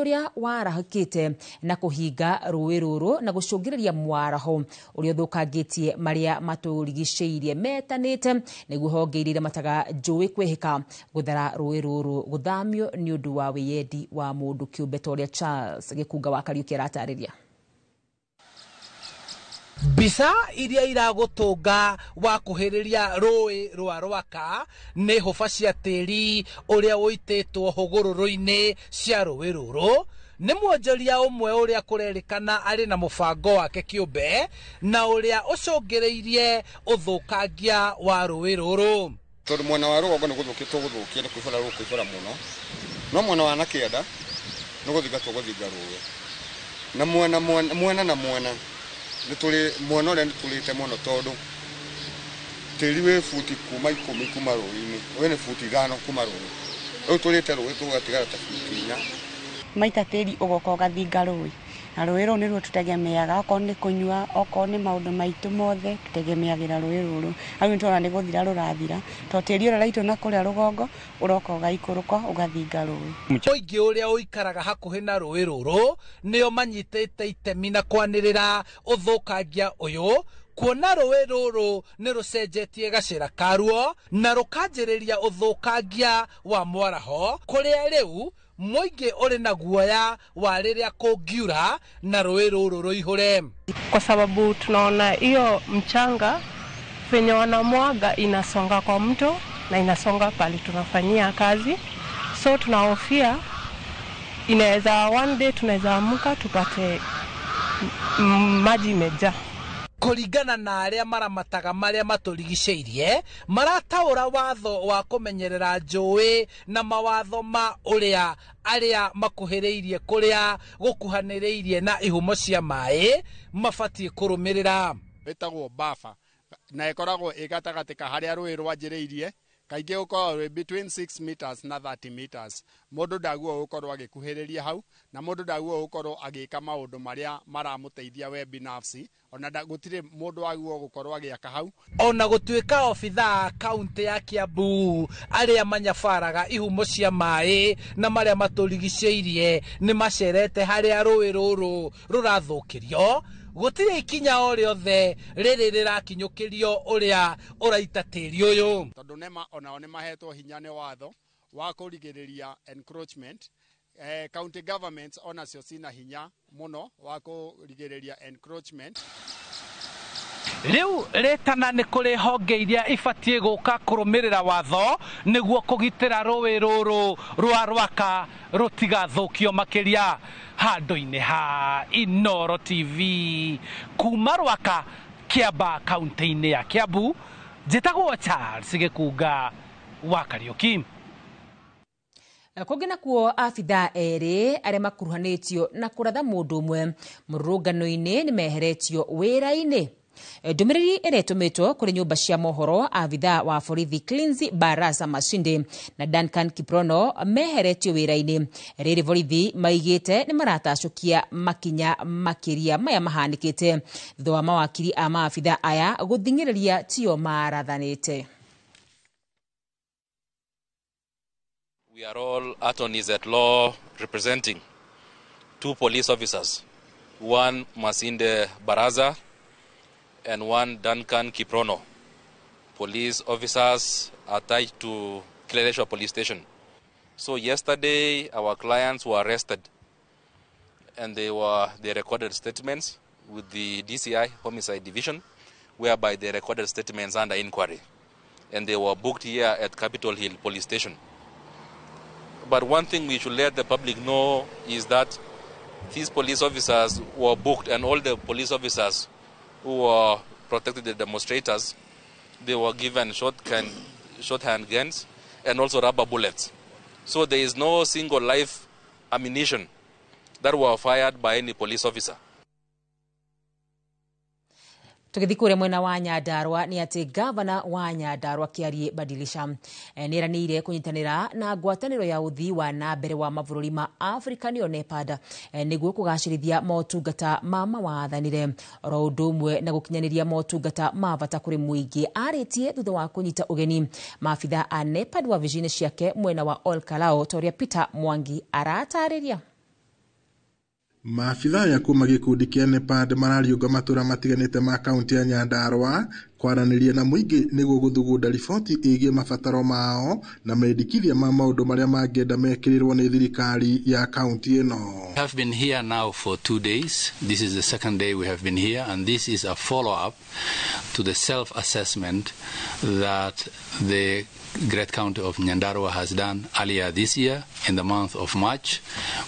ũrĩa warahũkĩte na kũhinga rũĩ rũrũ na gũcũngĩrĩria mwaraho ũrĩa ũthũkangĩtie marĩa matũrigicĩirie. Metanĩte nĩguo honge iria iramataga njũĩ kwĩhĩka gũthara rũĩ rũrũ gũthamio nĩ ũndũ wa wĩyendi wa mũndũ kĩũmbe, ta ũrĩa Charles Gĩkunga wa Kariũki aratarĩria. Mbica iria iragũtũnga wakuhĩrĩria rũĩ rwa Rwaka nĩ hũba cia tĩri ũrĩa ũitĩtwo hũgũrũrũ-inĩ cia rũĩ rũrũ nĩ mwonjoria ũmwe ũrĩa kũrerĩkana arĩ na mũbango wake kĩũmbe na ũrĩa ũcũngĩrĩirie ũthũkangia wa rũĩ rũrũ. Tondũ mwena wa rũgongo nĩ gũthũkia tũgũthũkia nĩ kũihũra rũkũihũra mũno, no mwena wa na kĩanda nĩ gũthinga tũgũthinga rũĩ na mwena mwena mwena na mwena nĩ tũrĩ mwena ũrĩa nĩ tũrĩte mũno, tondũ tĩri wĩ buti kuma 10 kuma rũĩ-inĩ, wĩ nĩ buti 5 kuma rũĩ rĩu tũrĩte rũĩ tũgatigara ta buti 4. Maita tĩri ũgoka ũgathinga rũĩ, na rũĩ rũu nĩruo tũtegemeaga, okorwo nĩ kũnyua, okorwo nĩ maũndũ maitũ mothe tũtegemeagĩra rũĩ rũrũ. Rĩu nĩ tũrona nĩ gũthira rũrathira tondũ tĩri ũrĩa ũraitwo na kũrĩa rũgongo ũroka ũgaikũrũka ũgathinga rũĩ. Mũingĩ ũrĩa ũikaraga hakuhĩ na rũĩ rũrũ nĩo manyitĩte itemi na kwanĩrĩra ũthũkangia ũyũ, kuona rũĩ rũrũ nĩ rũcenjetie gacĩra karuo na rũkanjĩrĩria ũthũkangia wa mwaraho, kũrĩa rĩu mũingĩ ũrĩ na guoya wa rĩrĩa kũngiura na rũĩ rũrũ rũihũre. Kwa sababu tunaona hiyo mchanga venye wanamwaga inasonga kwa mto na inasonga pale tunafanyia kazi, so tunahofia inaweza one day tunaweza amka tupate maji imejaa. Kũringana na arĩa maramataga marĩa matũrigicĩirie, marataũra watho wa kũmenyerera njũĩ na mawatho ma ũrĩa arĩa makuhĩrĩirie kũrĩa gũkuhanĩrĩirie na ihumo cia maĩ mabatiĩ kũrũmĩrĩra. Ĩtagwo buffer na ĩkoragwo ĩ gatagatĩ ka harĩa rũĩ rwanjĩrĩirie, kaingĩ ũkoragwo wĩ between 6 meters na 30 meters. Mũndũ ndagĩrĩirwo gũkorwo agĩkuhĩrĩria hau, na mũndũ ndagĩrĩirwo gũkorwo agĩka maũndũ marĩa maramũteithia we binafsi, ona gũtirĩ mũndũ wagĩrĩirwo gũkorwo agĩaka hau. Ona gũtuĩka obithaa kaunti ya Kiambu arĩa manyabaraga ihumo cia maĩ na marĩa matũrigicĩirie nĩ macerete harĩa rũĩ rũrũ rũrathũkĩrio, gũtirĩ ikinya o rĩothe rĩrĩ rĩrakinyũkĩrio ũrĩa ũraita tĩri ũyũ. Tondũ NEMA onao nĩ mahetwo hinya nĩ watho wa kũrigĩrĩria encroachment, county governments onacio cina hinya mũno wa kũrigĩrĩria encroachment. Rĩu rĩtana nĩ kũrĩ honge iria ibatiĩ gũka kũrũmĩrĩra watho nĩguo kũgitĩra rũĩ rũrũ rwa Rwaka rũtigathũkio makĩria. Handũ-inĩ ha Inoro TV kuma Rwaka, Kĩamba, kaunti-inĩ ya Kiambu, njĩtagwo Charles Gĩkunga wa Kariũki. Kũngĩ nakuo, abithaa erĩ arĩa makuruhanĩtio na kũratha mũndũ ũmwe mũrũrũngano-inĩ nĩ meheretio wĩra-inĩ. Ndũmĩrĩri ĩrĩa ĩtũmĩtwo kũrĩ nyũmba cia mohoro, abithaa wa borithi Cleansi Barasa Mashinde na Duncan Kiprono meheretio wĩra-inĩ. Rĩrĩ borithi maigĩte nĩ maratacũkia makinya makĩria maya mahanĩkĩte thutha wa mawakiri a maabithaa aya gũthing'ĩrĩria tio marathanĩte. We are all attorneys at law representing 2 police officers, one Masinde Baraza and one Duncan Kiprono. Police officers attached to Kileleshwa Police Station. So yesterday our clients were arrested and they recorded statements with the DCI Homicide Division, whereby they recorded statements under inquiry. And they were booked here at Capitol Hill Police Station. But one thing we should let the public know is that these police officers were booked, and all the police officers who were protected the demonstrators, they were given shorthand guns and also rubber bullets. So there is no single live ammunition that were fired by any police officer. Tũgĩthiĩ kũrĩa mwena wa Nyandarua nĩ atĩ gavana wa Nyandarua Kĩarie Badilisha nĩeranĩire kũnyitanĩra na ngwatanĩro ya ũthii wa na mbere wa mabũrũri ma Afrika nĩyo NEPAD nĩguo kũgacĩrithia motungata ma mawathanĩre oro ũndũ ũmwe na gũkinyanĩria motungata ma bata kũrĩ mũingĩ. Arĩtie thutha wa kũnyita ũgeni maabitha a NEPAD wabici-inĩ ciake mwena wa Ol Kalou ta ũrĩa Peter Mwangi aratarĩria. Maabitha ya kuma gĩkundi kĩa NEPAD marariũnga matũra matiganĩte ma kaunti ya Nyandarua kwaranĩria na mũingĩ nĩguo gũthugunda riboti ĩgiĩ mabataro mao na mendikithia ma maũndũ marĩa mangĩenda mekĩrĩrwo nĩ thirikari ya kaunti ĩno. We have been here now for 2 days. This is the second day we have been here, and this is a follow-up to the self-assessment that the Great County of Nyandarua has done earlier this year in the month of March,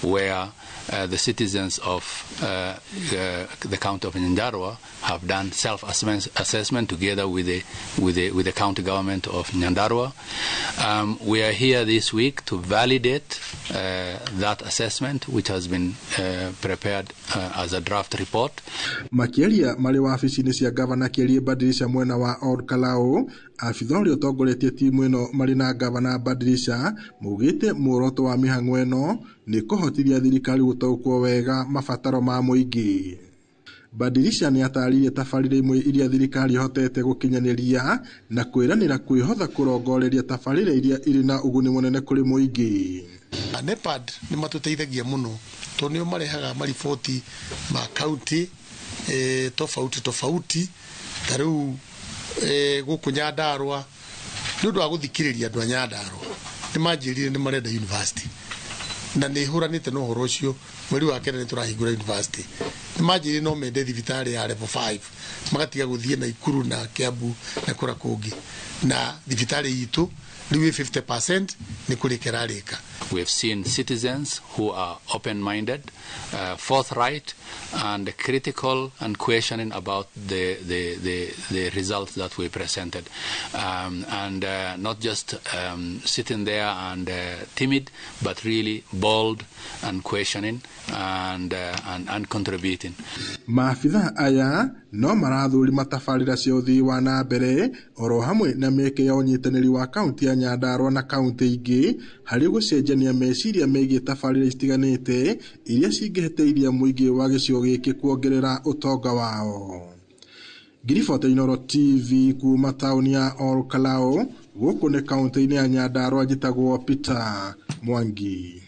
where the citizens of the county of Nyandarua have done self-assessment together with the county government of Nyandarua. We are here this week to validate that assessment, which has been prepared as a draft report. Makĩaria marĩ wabici-inĩ cia gavana Kĩarie Badilisha mwena wa Ol Kalou, abitha ũrĩa ũtongoretie timu ĩno marĩ na gavana Badilisha maugĩte muoroto wa mĩhang'o ĩno nĩ kũhotithia thirikari gũtaũkwo wega mabataro ma mũingĩ. Badilisha nĩ atarĩirie tabarĩra imwe iria thirikari ĩhotete gũkinyanĩria na kwĩranĩra kwĩhotha kũrongoreria tabarĩra iria irĩ na ũguni mũnene kũrĩ mũingĩ. NEPAD nĩ matũteithagia mũno tondũ nĩo marehaga mariboti ma kaunti tofauti tofauti, ta rĩu gũkũ Nyandarua nĩ ũndũ wa gũthikĩrĩria andũ a Nyandarua nĩ manjĩrire nĩ marenda university na nĩ hũranĩte na ũhoro ũcio. Mweri wa kenda nĩ tũrahingũra university. Nĩ manjĩrire no mende thibitarĩ ya level 5 magatiga gũthiĩ Naikuru na Kiambu na kũrĩa kũngĩ, na thibitarĩ itũ rĩu 50% nĩ kũrĩka ĩrarĩka. We have seen citizens who are open-minded, forthright, and critical and questioning about the results that we presented, and not just sitting there and timid, but really bold and questioning and contributing. Maabitha aya no marathũrima tabarĩra cia ũthii wa na mbere oro hamwe na mĩeke ya ũnyitanĩri wa kaunti ya Nyandarua na kaunti ingĩ harĩ gũcenjania meciria megiĩ tabarĩra itiganĩte iria cingĩhĩtĩiria mũingĩ wa gĩcigo gĩkĩ kuongerera ũtonga wao. Ngiribota Inooro TV kuma taũni ya Ol Kalou gũkũ nĩ kaunti-inĩ ya Nyandarua, njĩtagwo Peter Mwangi.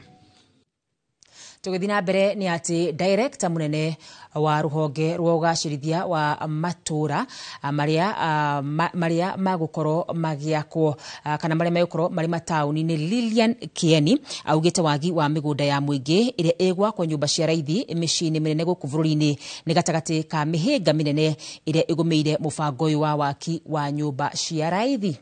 Tũgĩthiĩ na mbere nĩ atĩ director mũnene wa rũhonge rwa ũgacĩrithia wa matũra marĩa magũkorwo magĩakwo kana marĩa megũkorwo marĩ mataũni-inĩ Lilian Kieni augĩte wagi wa mĩgũnda ya mũingĩ ĩrĩa ĩgwakwo nyũmba cia raithi mĩciĩ-inĩ mĩnene gũkũ bũrũri-inĩ nĩ gatagatĩ ka mĩhĩnga mĩnene ĩrĩa ĩgũmĩire mũbango ũyũ wa waki wa nyũmba cia raithi.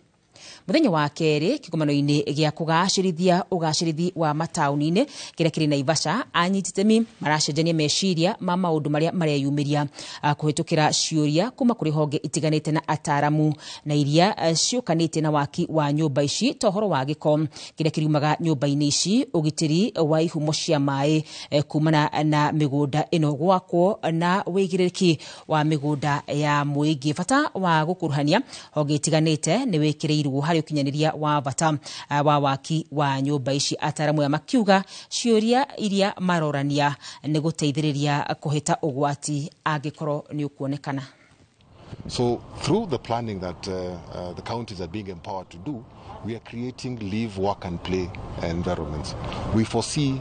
Mũthenya wa kerĩ kĩgomano-inĩ gĩa kũgacĩrithia ũgacĩrithi wa mataũni-inĩ kĩrĩa kĩrĩ Naivasha, anyiti itemi maracenjania meciria ma maũndũ marĩa mareyumĩria kũhĩtũkĩra ciũria kuma kũrĩ honge itiganĩte na ataramu na iria ciũkanĩte na waki wa nyũmba ici ta ũhoro wa gĩko kĩrĩa kĩriumaga nyũmba-inĩ ici, ũgitĩri wa ihumo cia maĩ kumana na mĩgũnda ĩno gwakwo na wĩigĩrĩrĩki wa mĩgũnda ya mũingĩ. Bata wa gũkuruhania honge itiganĩte nĩ wĩkĩrĩirwo harĩ ũkinyanĩria wa bata wa waki wa nyũmba ici, ataramu aya makiuga ciũria iria marorania nĩ gũteithĩrĩria kũhĩta ũgwati angĩkorwo nĩ ũkuonekana. So through the planning that the counties are being empowered to do, we are creating live, work and play environments. We foresee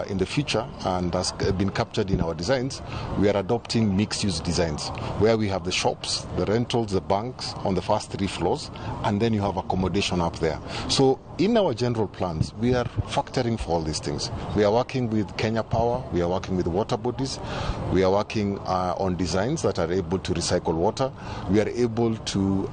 in the future, and has been captured in our designs, we are adopting mixed-use designs where we have the shops, the rentals, the banks on the first 3 floors, and then you have accommodation up there. So in our general plans, we are factoring for all these things. We are working with Kenya Power, we are working with water bodies, we are working on designs that are able to recycle water. We are able to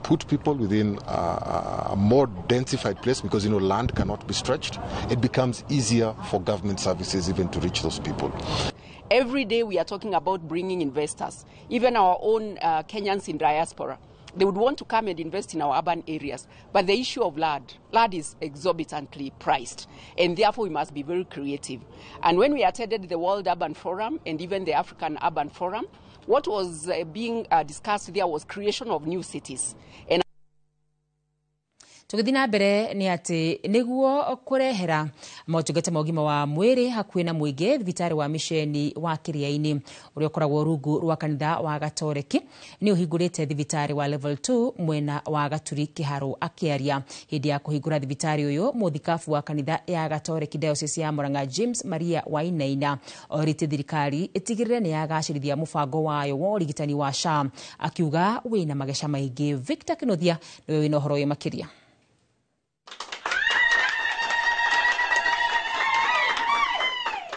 put people within a more densified place because, you know, land cannot be stretched. It becomes easier for government services even to reach those people. Every day we are talking about bringing investors, even our own Kenyans in diaspora. They would want to come and invest in our urban areas. But the issue of land is exorbitantly priced, and therefore we must be very creative. And when we attended the World Urban Forum and even the African Urban Forum, what was being discussed there was creation of new cities. And Tũgĩthiĩ na mbere nĩ atĩ nĩguo kũrehera motungata ma ũgima wa mwĩrĩ hakuhĩ na mũingĩ, thibitarĩ wa misheni wa Kĩrĩa-inĩ ũrĩa ũkoragwo rungu rwa kanitha wa Gatoreki nĩ ũhingũrĩte thibitarĩ wa level 2 mwena wa Gaturi Kĩharũ. Akĩaria hĩndĩ ya kũhingũra thibitarĩ ũyũ, mũthikabu wa kanitha ya Gatoreki Diocese ya Murang'a James Maria Wainaina orĩtie thirikari ĩtigĩrĩre nĩ yagacĩrithia mũbango wayo wa ũrigitani wa SHA, akiuga wĩna mageca maingĩ. Victor Kĩnuthia nĩwe wĩna ũhoro ũyũ makĩria.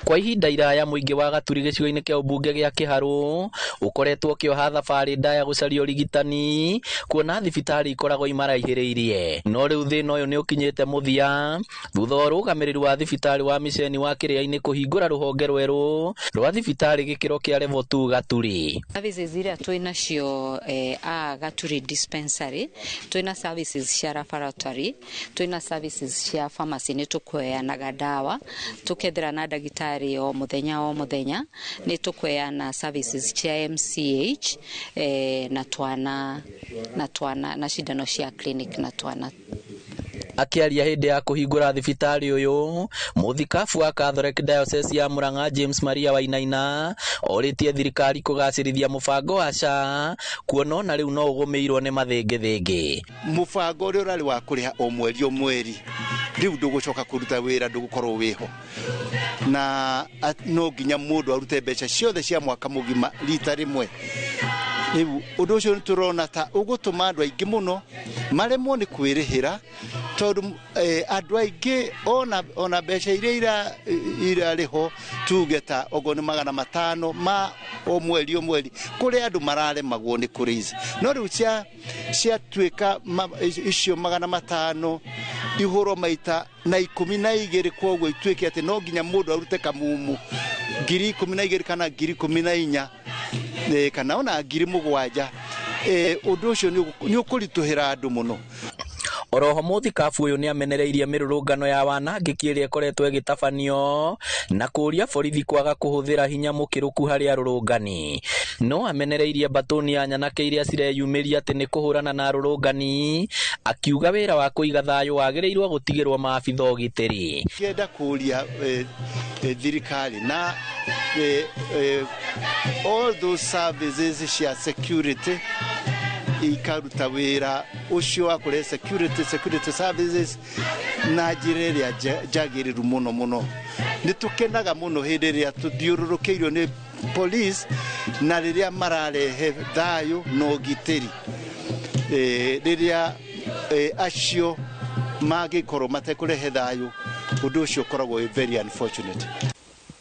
Kwa ihinda iraya mũingĩ wa Gaturi gĩcigo-inĩ kĩa ũmbunge gĩa Kĩharũ ũkoretwo ũkĩoha thabarĩ ndaya gũcaria ũrigitani kuona thibitarĩ ikoragwo imaraihĩrĩirie, no rĩu thĩna ũyũ nĩ ũkinyĩte mũthia thutha wa ũrũgamĩrĩri wa thibitarĩ wa miceni wa Kĩrĩa-inĩ kũhingũra rũhonge rwerũ rwa thibitarĩ gĩkĩro kĩa level 2 Gaturi. Services iria twĩnacio a Gaturi dispensary, twĩna services cia laboratory, twĩna services cia pharmacy, nĩ tũkũheanaga ndawa tũkethera na ndagĩtarĩ o mũthenya nĩ tũkũheana services cia MCH na twana na cindano cia clinic na twana. Akĩaria hĩndĩ ya kũhingũra thibitarĩ ũyũ, mũthikabu wa Catholic Diocese ya Murang'a James Maria Wainaina orĩtie thirikari kũgacĩrithia mũbango wa SHA kuona ona rĩu no ũgũmĩirwo nĩ mathĩngĩthĩngĩ. Mũbango ũrĩa ũrarĩ wa kũrĩha o mweri o mweri rĩu ndũgũcoka kũruta wĩra, ndũgũkorwo wĩho, na no nginya mũndũ arute mbeca ciothe cia mwaka mũgima rita rĩmwe. Rĩu ũndũ ũcio nĩ tũrona ta ũgũtũma andũ aingĩ mũno maremwo nĩ kwĩrĩhĩra, tondũ andũ aingĩ ona mbeca iria irarĩho tuge ta ogo nĩ 500 ma o mweri o mweri, kũrĩ andũ mararemagwo nĩ kũrĩica. No rĩu ciatuĩka icio 500 ihũrwo maita na 12, kwoguo ituĩke atĩ no nginya mũndũ arute kamumu 12,000 kana 14,000 kana ona 7,000. Ũndũ ũcio nĩ ũkũritũhĩra andũ mũno. Oroho mũthikabu ũyũ nĩamenereirie mĩrũrũngano ya wanangĩki ĩrĩa ĩkoretwo ĩgĩtabanio na kũũria borithi kwaga kũhũthĩra hinya mũkĩrũku harĩ arũrũngani. No amenereirie mbatũni ya nyanake iria cireyumĩria atĩ nĩ kũhũrana na arũrũngani, akiuga wĩra wa kũiga thayũ wagĩrĩirwo gũtigĩrwo maabitha ũgitĩri. Ngĩenda kũũria thirikari na all those services cia security ikaruta wĩra ũcio wa kũrehe security services na njĩra ĩrĩa njagĩrĩru mũno mũno. Nĩ tũkenaga mũno hĩndĩ ĩrĩa tũthiũrũrũkĩirio nĩ police na rĩrĩa mararehe thayũ na ũgitĩri. Rĩrĩa acio mangĩkorwo matekũrehe thayũ, ũndũ ũcio ũkoragwo wĩ very unfortunate.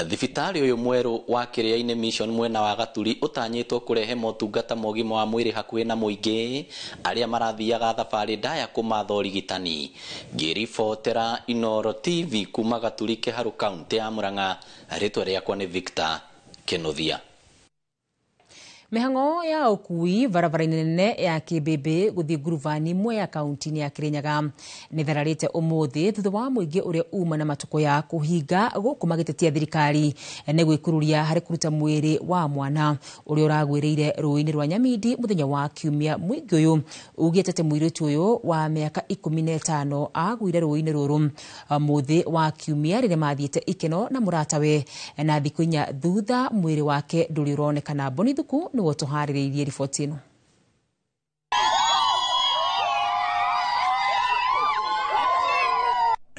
Thibitarĩ ũyũ mwerũ wa Kĩrĩa-inĩ Mission mwena wa Gaturi ũtanyĩtwo kũrehe motungata ma ũgima wa mwĩrĩ hakuhĩ na mũingĩ arĩa marathiaga thabarĩ ndaya kũmatha ũrigitani. Ngĩribotera Inooro TV kuma Gaturi Kĩharũ kaũntĩ ya Murang'a, rĩtwa rĩakwa nĩ Victor Kĩnuthia. Mĩhang'o ya ũkui barabara-inĩ nene ya Kĩmbĩmbĩ gũthiĩ ngurubani Mwea kaunti-inĩ ya Kĩrĩnyaga nĩ thararĩte ũmũthĩ thutha wa mũingĩ ũrĩa uma na matukũ ya kũhinga gũkũ magĩtetia thirikari nĩ gwĩkururia harĩ kũruta mwĩrĩ wa mwana ũrĩa ũragwĩrĩire rũĩ-inĩ rwa Nyamindi mũthenya wa Kiumia. Mũingĩ ũyũ ugĩte atĩ mũirĩtu ũyũ wa mĩaka 15 agũire rũĩ-inĩ rũrũ mũthĩ wa Kiumia rĩrĩa mathiĩte ikeno na mũratawe, na thikũ 4 thutha mwĩrĩ wake ndũrĩ ũronekana. Boni Thuku nĩwe ũtũharĩrĩirie riboti ĩno.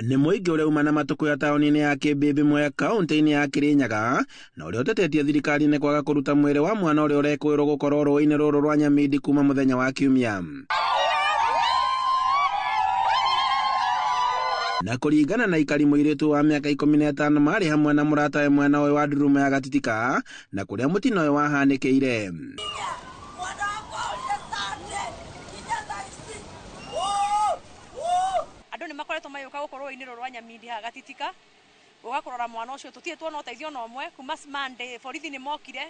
Nĩ mũingĩ ũrĩa uma na matũkũya taũni-inĩ ya Kĩmbĩmbĩ Mwea kaũntĩ-inĩ ya Kĩrĩnyaga na ũrĩa ũtetetie thirikari nĩ kwaga kũruta mwĩrĩ wa mwana ũrĩa ũrekũĩrwo gũkorwo rũĩ-inĩ rũrũ rwa Nyamindi kuma mũthenya wa Kiumia. Na kũringana na ikari mũirĩtu wa mĩaka 15 marĩ hamwe na mũratawe mwena ũyũ wa ndurumo ya Gatitika na kũrĩa mũtino ũyũ wahanĩkĩire. Andũ nĩ makoretwo magĩũka gũkũ rũĩ-inĩ rũrũ rwa Nyamindi haha Gatitika gũka kũrora mwana ũcio. Tũtirĩ tuona ũteithio ona ũmwe kuma Monday. Borithi nĩ mokire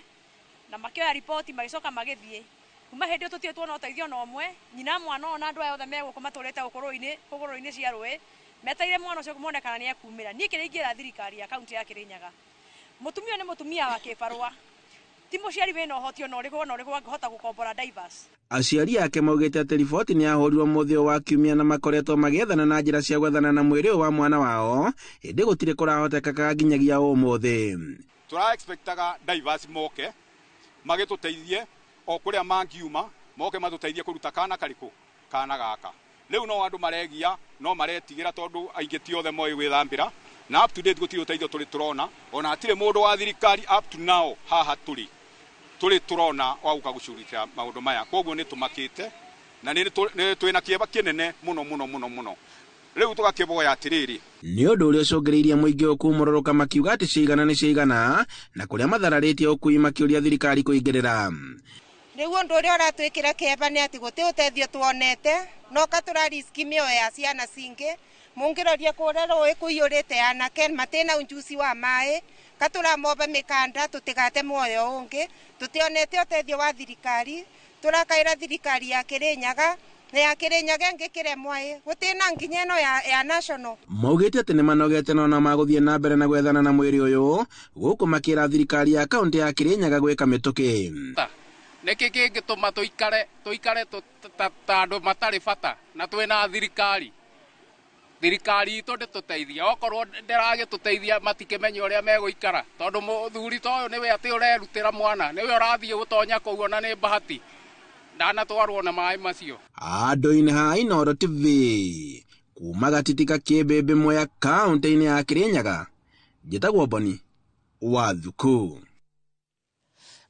na makĩoya riboti magĩcoka magĩthiĩ. Kuma hĩndĩ ĩyo tũtirĩ tuona ũteithio ona ũmwe. Nyina mwana ũyũ na andũ aya othe me gũkũ matũrĩte gũkũ rũĩ-inĩ hũgũrũrũ-inĩ cia rũĩ metereire mwana ũcio mone kana nĩ ekumĩra. Niĩ kĩrĩa ingĩra thirikari ya kaunti ya Kĩrĩnyaga, mũtumia ũyũ nĩ mũtumia wa kĩbarũa, ti mũciari wĩna ũhoti ona ũrĩkũ ona ũrĩkũ angĩhota gũkombora divers. Aciari ake maugĩte atĩ riboti nĩ yahũrirwo mũthĩ ũyũ wa Kiumia na makoretwo magĩethana na njĩra cia gwethana na mwĩrĩ ũyũ wa mwana wao, ĩndĩ gũtirĩ kũrahotekeka nginyagia ũmũthĩ. Tũra expectaga divers moke magĩtũteithie o kũrĩa mangiuma moke matũteithie kũruta kana karĩkũ kana gaka. Rĩu no andũ maregia no maretigĩra tondũ aingĩ ti othe moĩ gwĩthambĩra na up to date gũtirĩ ũteithio tũrĩ tũrona ona hatirĩ mũndũ wa thirikari up to now haha tũrĩ tũrĩ tũrona wa gũka gũcugurikĩra maũndũ maya. Koguo nĩ tũmakĩte na nĩ twĩna kĩeva kĩnene mũno mũno mũno mũno. Rĩu tũgakĩboya atĩrĩrĩ, nĩ ũndũ ũrĩa ũcũngĩrĩirie mũingĩ ũkumũrũrũka makiuga atĩ ciigana nĩ ciigana na kũrĩa mathararĩtie ũkui makĩũria thirikari kũingĩrĩra. Rĩu ũndũ ũrĩa ũratwĩkĩra kĩeva nĩ atĩ gũtĩ ũteithio tuonete no ka tũrariski mĩoyo ya ciana cingĩ. Mũngĩroria kũrĩa rũĩ kũiyũrĩte anake matĩna unjuci wa maĩ ka tũramomba mĩkanda tũtigate muoyo ũngĩ. Tũtionete ũteithio wa thirikari, tũrakaĩra thirikari ya Kĩrĩnyaga na ya Kĩrĩnyaga ĩngĩ kĩremwa ĩ gũtĩna nginya ĩno ya national. Maugĩte atĩ nĩ manogete no magũthiĩ na mbere na gwethana na mwĩrĩ ũyũ gũkũ makĩra thirikari ya kaũntĩ ya Kĩrĩnyaga gwĩka mĩtũkĩ. Nĩkĩ kĩngĩtũma tũikare ta andũ matarĩ bata na twĩna thirikari? Thirikari itũ ndĩtũteithia, okorwo ndĩragĩtũteithia matikĩmenya ũrĩa megũikara tondũ mũthuri ta ũyũ nĩwe atĩ ũrerutĩra mwana, nĩwe ũrathiĩ gũtonya kũu ona nĩ bahati ndanatwarwo na maĩ macio. Andũ-inĩ ha Inooro TV kuma Gatitika Kĩmbĩmbĩ Mwea kaũntĩ-inĩ ya Kĩrĩnyaga, njĩtagwo Boni wa Thuku.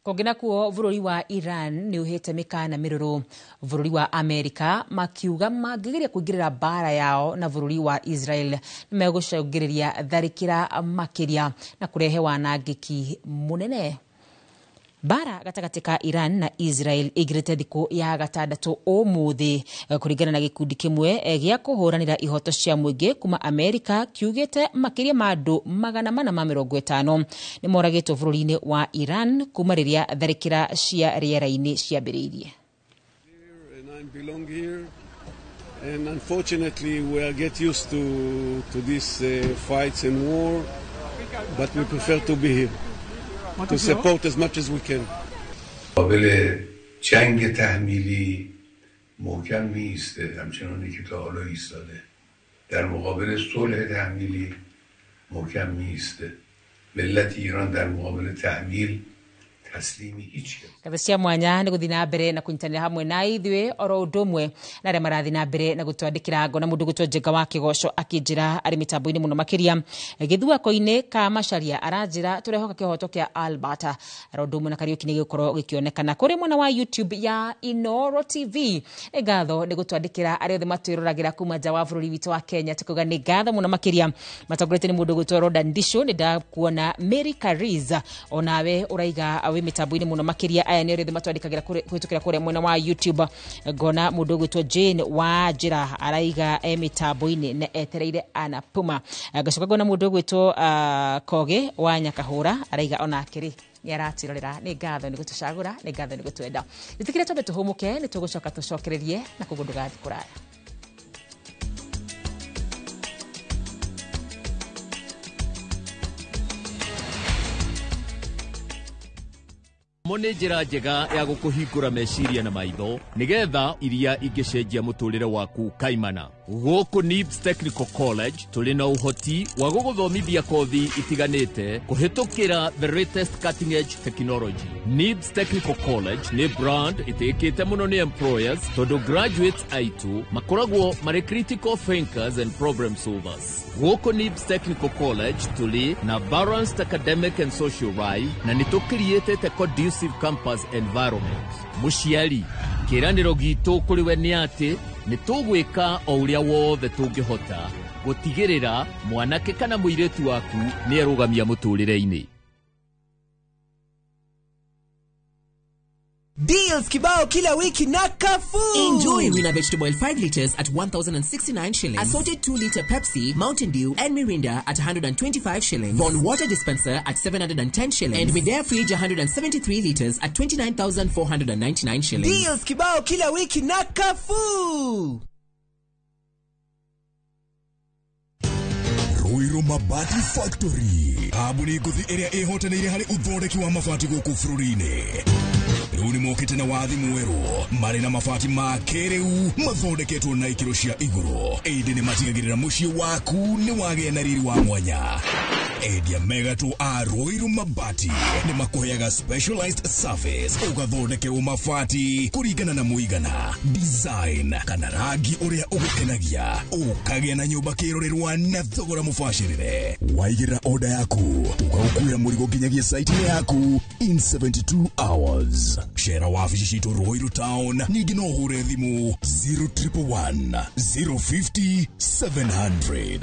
Kũngĩ nakuo bũrũri wa Iran nĩ ũhĩte mĩkana mĩrũrũ bũrũri wa Amerika makiuga mangĩgeria kũingĩrĩra mbara yao na bũrũri wa Israel nĩ megũcũngĩrĩria tharĩkĩra makĩria na kũrehe wanangĩki mũnene. Mbara gatagatĩ ka Iran na Israel ĩingĩrĩte thikũ ya gatandatũ ũmũthĩ kũringana na gĩkundi kĩmwe gĩa kũhũranĩra ihoto cia mũingĩ kuma Amerika kiugĩte makĩria ma andũ 450 nĩ moragĩtwo bũrũri-inĩ wa Iran kuma rĩrĩa tharĩkĩra cia rĩera-inĩ ciambĩrĩirie. And I belong here, and unfortunately we are get used to these fights and war, but we prefer to be here to support as much as we can. مقابل جنگ تحمیلی محکم میایسته همچنانی که تا حالا ایستاده. در مقابل صلح تحمیلی محکم میایسته. ملت ایران در مقابل تحمیل تسلیمی هیچ کس. Ngatho cia mwanya nĩ gũthiĩ na mbere na kũnyitanĩra hamwe na ithuĩ oro ũndũ ũmwe na arĩa marathiĩ na mbere na gũtwandĩkĩra ngona mũndũ gwĩtwo Njenga wa Kĩgoco akĩnjĩra arĩ mĩtambo-inĩ mũno makĩria gĩthuako-inĩ ka Macharia aranjĩra tũrehoka kĩhoto kĩa Albert oro ũndũ ũmwe na Kariũki nĩ gĩgũkorwo gĩkĩonekana kũrĩ mwena wa YouTube ya Inooro TV. Nĩ ngatho nĩ gũtwandĩkĩra arĩa othe matwĩroragĩra kuma nja wa bũrũri witũ wa Kenya tukuga nĩ ngatho mũno makĩria matongoretio nĩ mũndũ gwĩtwo Rodan Ndisho. Nĩ ndakuona Mary Kariza onawe ũraiga wĩ mĩtambo-inĩ mũno makĩria. Aya nĩ arĩa matwandĩkagĩra kũhĩtũkĩra kũrĩa mwena wa YouTube. Ngona mũndũ ũgwĩtwo Jane wa Njĩra araiga e mĩtambo-inĩ na etereire Anna Puma. Ngacoka ngona mũndũ ũgwĩtwo Koge wa Nyakahũra araiga onake rĩ nĩ aratwĩrorera. Nĩ ngatho nĩ gũtũcagũra, nĩ ngatho nĩ gũtwenda. Gĩtĩkĩre twambe tũhũmũke, nĩ tũgũcoka tũcokererie na koguo ndũgathiĩ kũraya. Mo nĩ njĩra njega ya gũkũhingũra meciria na maitho nĩgetha iria ingĩcenjia mũtũrĩre waku kaimana. Gũkũ NIBS Technical College tũrĩ na ũhoti wa gũgũthomithia kothi itiganĩte kũhĩtũkĩra the latest cutting edge technology. NIBS Technical College nĩ brand ĩtĩkĩte mũno nĩ employers tondũ graduates aitũ makoragwo marĩ critical thinkers and problem solvers. Gũkũ NIBS Technical College tũrĩ na balanced academic and social life na nĩ tũkiriĩtĩte conducive campus environment. Mũciari, kĩĩranĩro gitũ kũrĩ we nĩ atĩ nĩ tũgwĩka o ũrĩa wothe tũngĩhota gũtigĩrĩra mwanake kana mũirĩtu waku nĩ erũgamia mũtũrĩre-inĩ. Deals kibao kila wiki na Carrefour. Enjoy Rina vegetable oil 5 liters at 1,069 shillings. Assorted 2 liter Pepsi, Mountain Dew and Mirinda at 125 shillings. Bon water dispenser at 710 shillings. And Midea fridge 173 liters at 29,499 shillings. Deals kibao kila wiki na Carrefour. Ruiru Mabati Factory. Kambuni ngũthi ĩrĩa ĩhotanĩire harĩ ũthondeki wa mabati gũkũ bũrũri-inĩ. Rĩu nĩmokĩte na wathi mwerũ marĩ na mabati ma kĩrĩu mathondeketwo na ikĩro cia igũrũ, ĩndĩ nĩmatigagĩrĩra mũciĩ waku nĩ wagĩa na riri wa mwanya. Endia megatũ a Ruiru Mabati nĩmakũheaga specialized service ũgathondekerwo mabati kũringana na mũigana, design kana rangi ũrĩa ũgũkenagia, ũkagĩa na nyũmba kĩrorerwa na thogora mũbacĩrĩre. Waigĩrĩra order yaku tũgagũkuĩra mũrigo nginyagia site-inĩ yaku in 72 hours. Cera wabici citũ Ruiru Town, ningĩ no ũhũre thimũ 0111 050 700.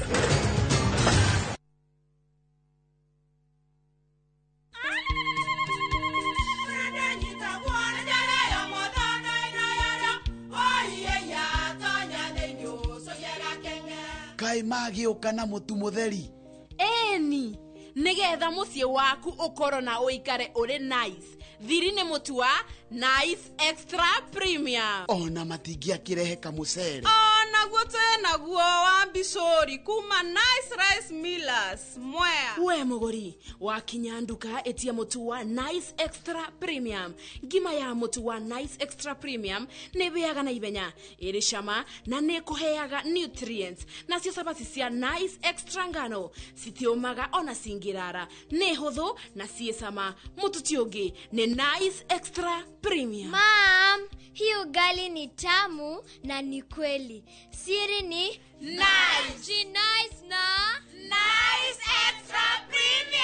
Kai magĩũka na mũtu mũtheri. Eni, nĩgetha mũciĩ waku ũkorwo na ũikare ũrĩ nice. Thiri nĩ mũtu wa Nice Extra Premium. Ona matingĩakĩrehe kamũcere. Onaguo twĩnaguo wa mbicũri kuma Nice Rice Millers Mwea. We mũgũri, wakinya nduka ĩtia mũtu wa Nice Extra Premium. Ngima ya mũtu wa Nice Extra Premium nĩ ĩhĩaga na ihenya, ĩrĩ cama na nĩ ĩkũheaga nutrients. Nacio cabaci cia Nice Extra ngano citiũmaga ona cingĩrara, nĩ hũthũ na ciĩ cama. Mũtu ti ũngĩ nĩ Nice Extra Premium. Mom, hii ugali ni tamu na ni kweli. Siri ni Nice. Nice na Nice Extra Premium.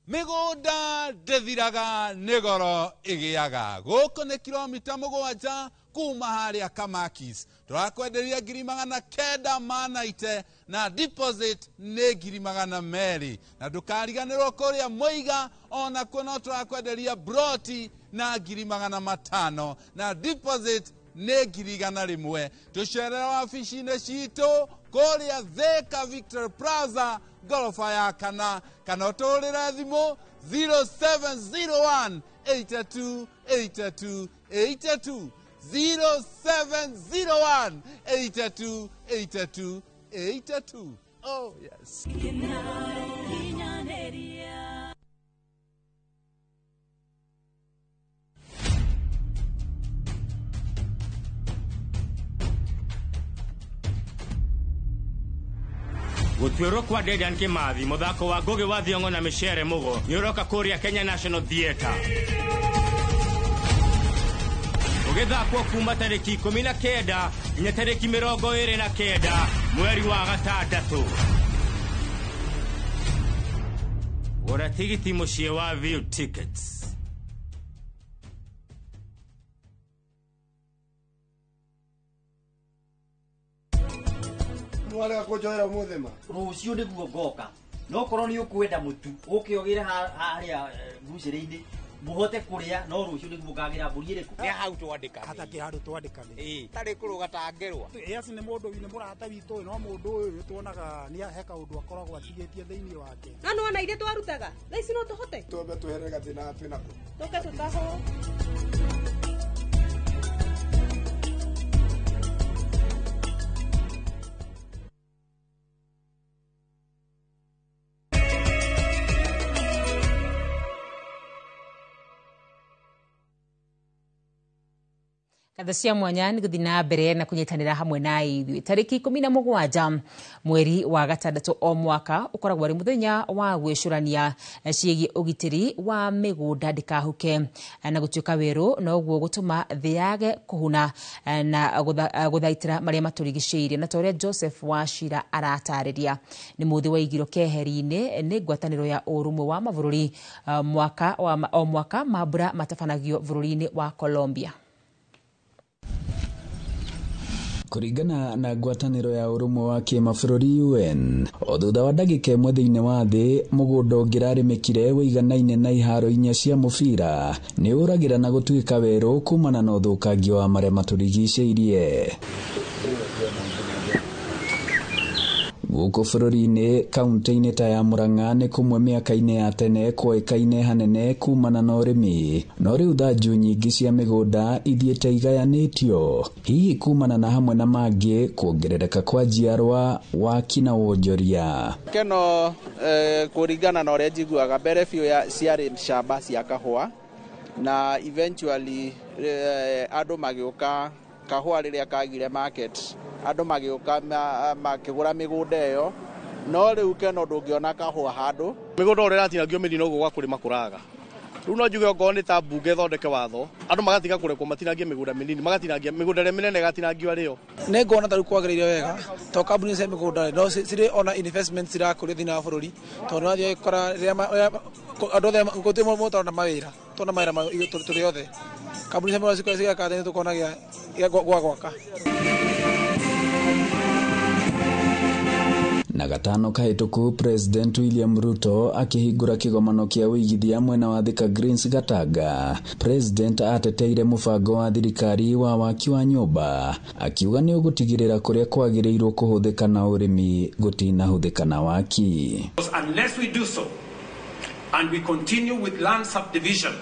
Mĩgũnda ndĩthiraga nĩ goro ĩgĩaga. Gũkũ nĩ kilomita 7 kuma harĩa Kamakis. Tũrakwenderia 990 na deposit nĩ 200,000. Na ndũkariganĩrwo kũrĩa Mũiga onakuo no tũrakwenderia broti na 500,000 na deposit nĩ 100,000. Tũcerere wabici-inĩ citũ kũrĩa Thika Victory Plaza gorofa ya kana, kana ũtũhũrĩre thimũ 0701 82 82 82 0701 82 82 82. Oh yes. Gũtuĩrwo kwa Dedan Kimathi mũthako wa Ngugi wa Thiong'o na Micere Mugo nĩ ũroka kũrĩa Kenya National Theatre. Ũgĩthakwo kuma tarĩki 19 nginya tarĩki 29 mweri wa gatandatũ. Gũra tigiti mũciĩ wa View Tickets. Warega kũnjoera ũmũthĩ ma? Rũciũ nĩguo ngoka. No korwo nĩ ũkwenda mũtu ũke ũgĩre harĩa mbucĩrĩ-inĩ mũhote kũrĩa, no rũciũ nĩguo ngagĩra mbũri ĩrĩkũ. Nĩ hau twandĩkanĩire. Hatakĩrĩ handũ twandĩkanĩire. Tarĩ kũrũga tangĩrwa. Yes, nĩ mũndũ nĩ mũrata witũ, no mũndũ ũyũ tuonaga nĩ he kaũndũ akoragwo atigĩtie thĩinĩ wake. No nĩwona ithuĩ twarutaga thaa ici no tũhote. Twambe tweherere gathĩna twĩnako. Tũke tũtahwo. Ngatho cia mwanya nĩ gũthiĩ na mbere na kũnyitanĩra hamwe na ithuĩ. Tarĩki 17 mweri wa gatandatũ o mwaka ũkoragwo arĩ mũthenya wa gwĩcũrania ciĩgiĩ ũgitĩri wa mĩgũnda ndĩkahuke na gũtuĩka werũ, noguo gũtũma thĩ yage kũhuna na gũthaitĩra marĩa matũrigicĩirie. Na ta ũrĩa Joseph Wachira aratarĩria, nĩ mũthĩ waigirwo keheri-inĩ nĩ ngwatanĩro ya ũrũmwe wa mabũrũri o mwaka mambura matabanagio bũrũri-inĩ wa Colombia. Kũringana na ngwatanĩro ya ũrũmwe wa kĩmabũrũri UN, o thutha wa ndagĩka ĩmwe thĩinĩ wa thĩ, mũgũnda ũngĩrarĩmĩkire wĩiganaine na iharo 4 cia mũbira nĩ ũragĩra na gũtuĩka werũ kumana na ũthũkangia wa marĩa matũrigicĩirie. Gũkũ bũrũri-inĩ, kaunti-inĩ ta ya Murang'a nĩ kũmwe mĩaka-inĩ ya tene kwoĩkaine hanene kumana na ũrĩmi, no rĩu thanju nyingĩ cia mĩgũnda ithiĩte igayanĩtio, hihi kumana na hamwe na mangĩ kuongerereka kwa njiarwa, waki na wonjoria. Keno kũringana na ũrĩa njiguaga mbere biũ ciarĩ shamba cia kahũa, na eventually andũ magĩũka kahũa rĩrĩa kagire market, andũ magĩũka makĩgũra mĩgũnda ĩyo, no rĩu keno ndũngĩona kahũa handũ. Mĩgũnda ũrĩa ĩratinangio mĩnini noguo gwa kũrĩma kũraga. Rĩu no njuge okorwo nĩ ta mbunge ĩthondeke watho, andũ magatiga kũrekwo matinangie mĩgũnda mĩnini, magatinangia mĩgũnda ĩrĩa mĩnene ĩgatinangio arĩo. Nĩ nguona ta rĩu kwagĩrĩire wega, tondũ kambuni cia mĩgũnda no cirĩ ona investment cirakũrio thĩinĩ wa bũrũri, tondũ nĩwathiĩ ũgakora rĩrĩa andũ othe gũtirĩ mũndũ ũtarona mawĩra, tũrona mawĩra tũrĩ othe. Kambuni cia mĩgũnda cigeka atĩ nĩtũkona gwa gwaka. Na gatano kahĩtũku, President William Ruto akĩhingũra kĩgomano kĩa ũigithia mwena wa Thika Greens Gatanga. President ateteire mũbango wa thirikari wa waki wa nyũmba, akiuga nĩ ũgũtigĩrĩra kũrĩa kwagĩrĩirwo kũhũthĩka na ũrĩmi gũtinahũthĩka na waki. Unless we do so and we continue with land subdivision,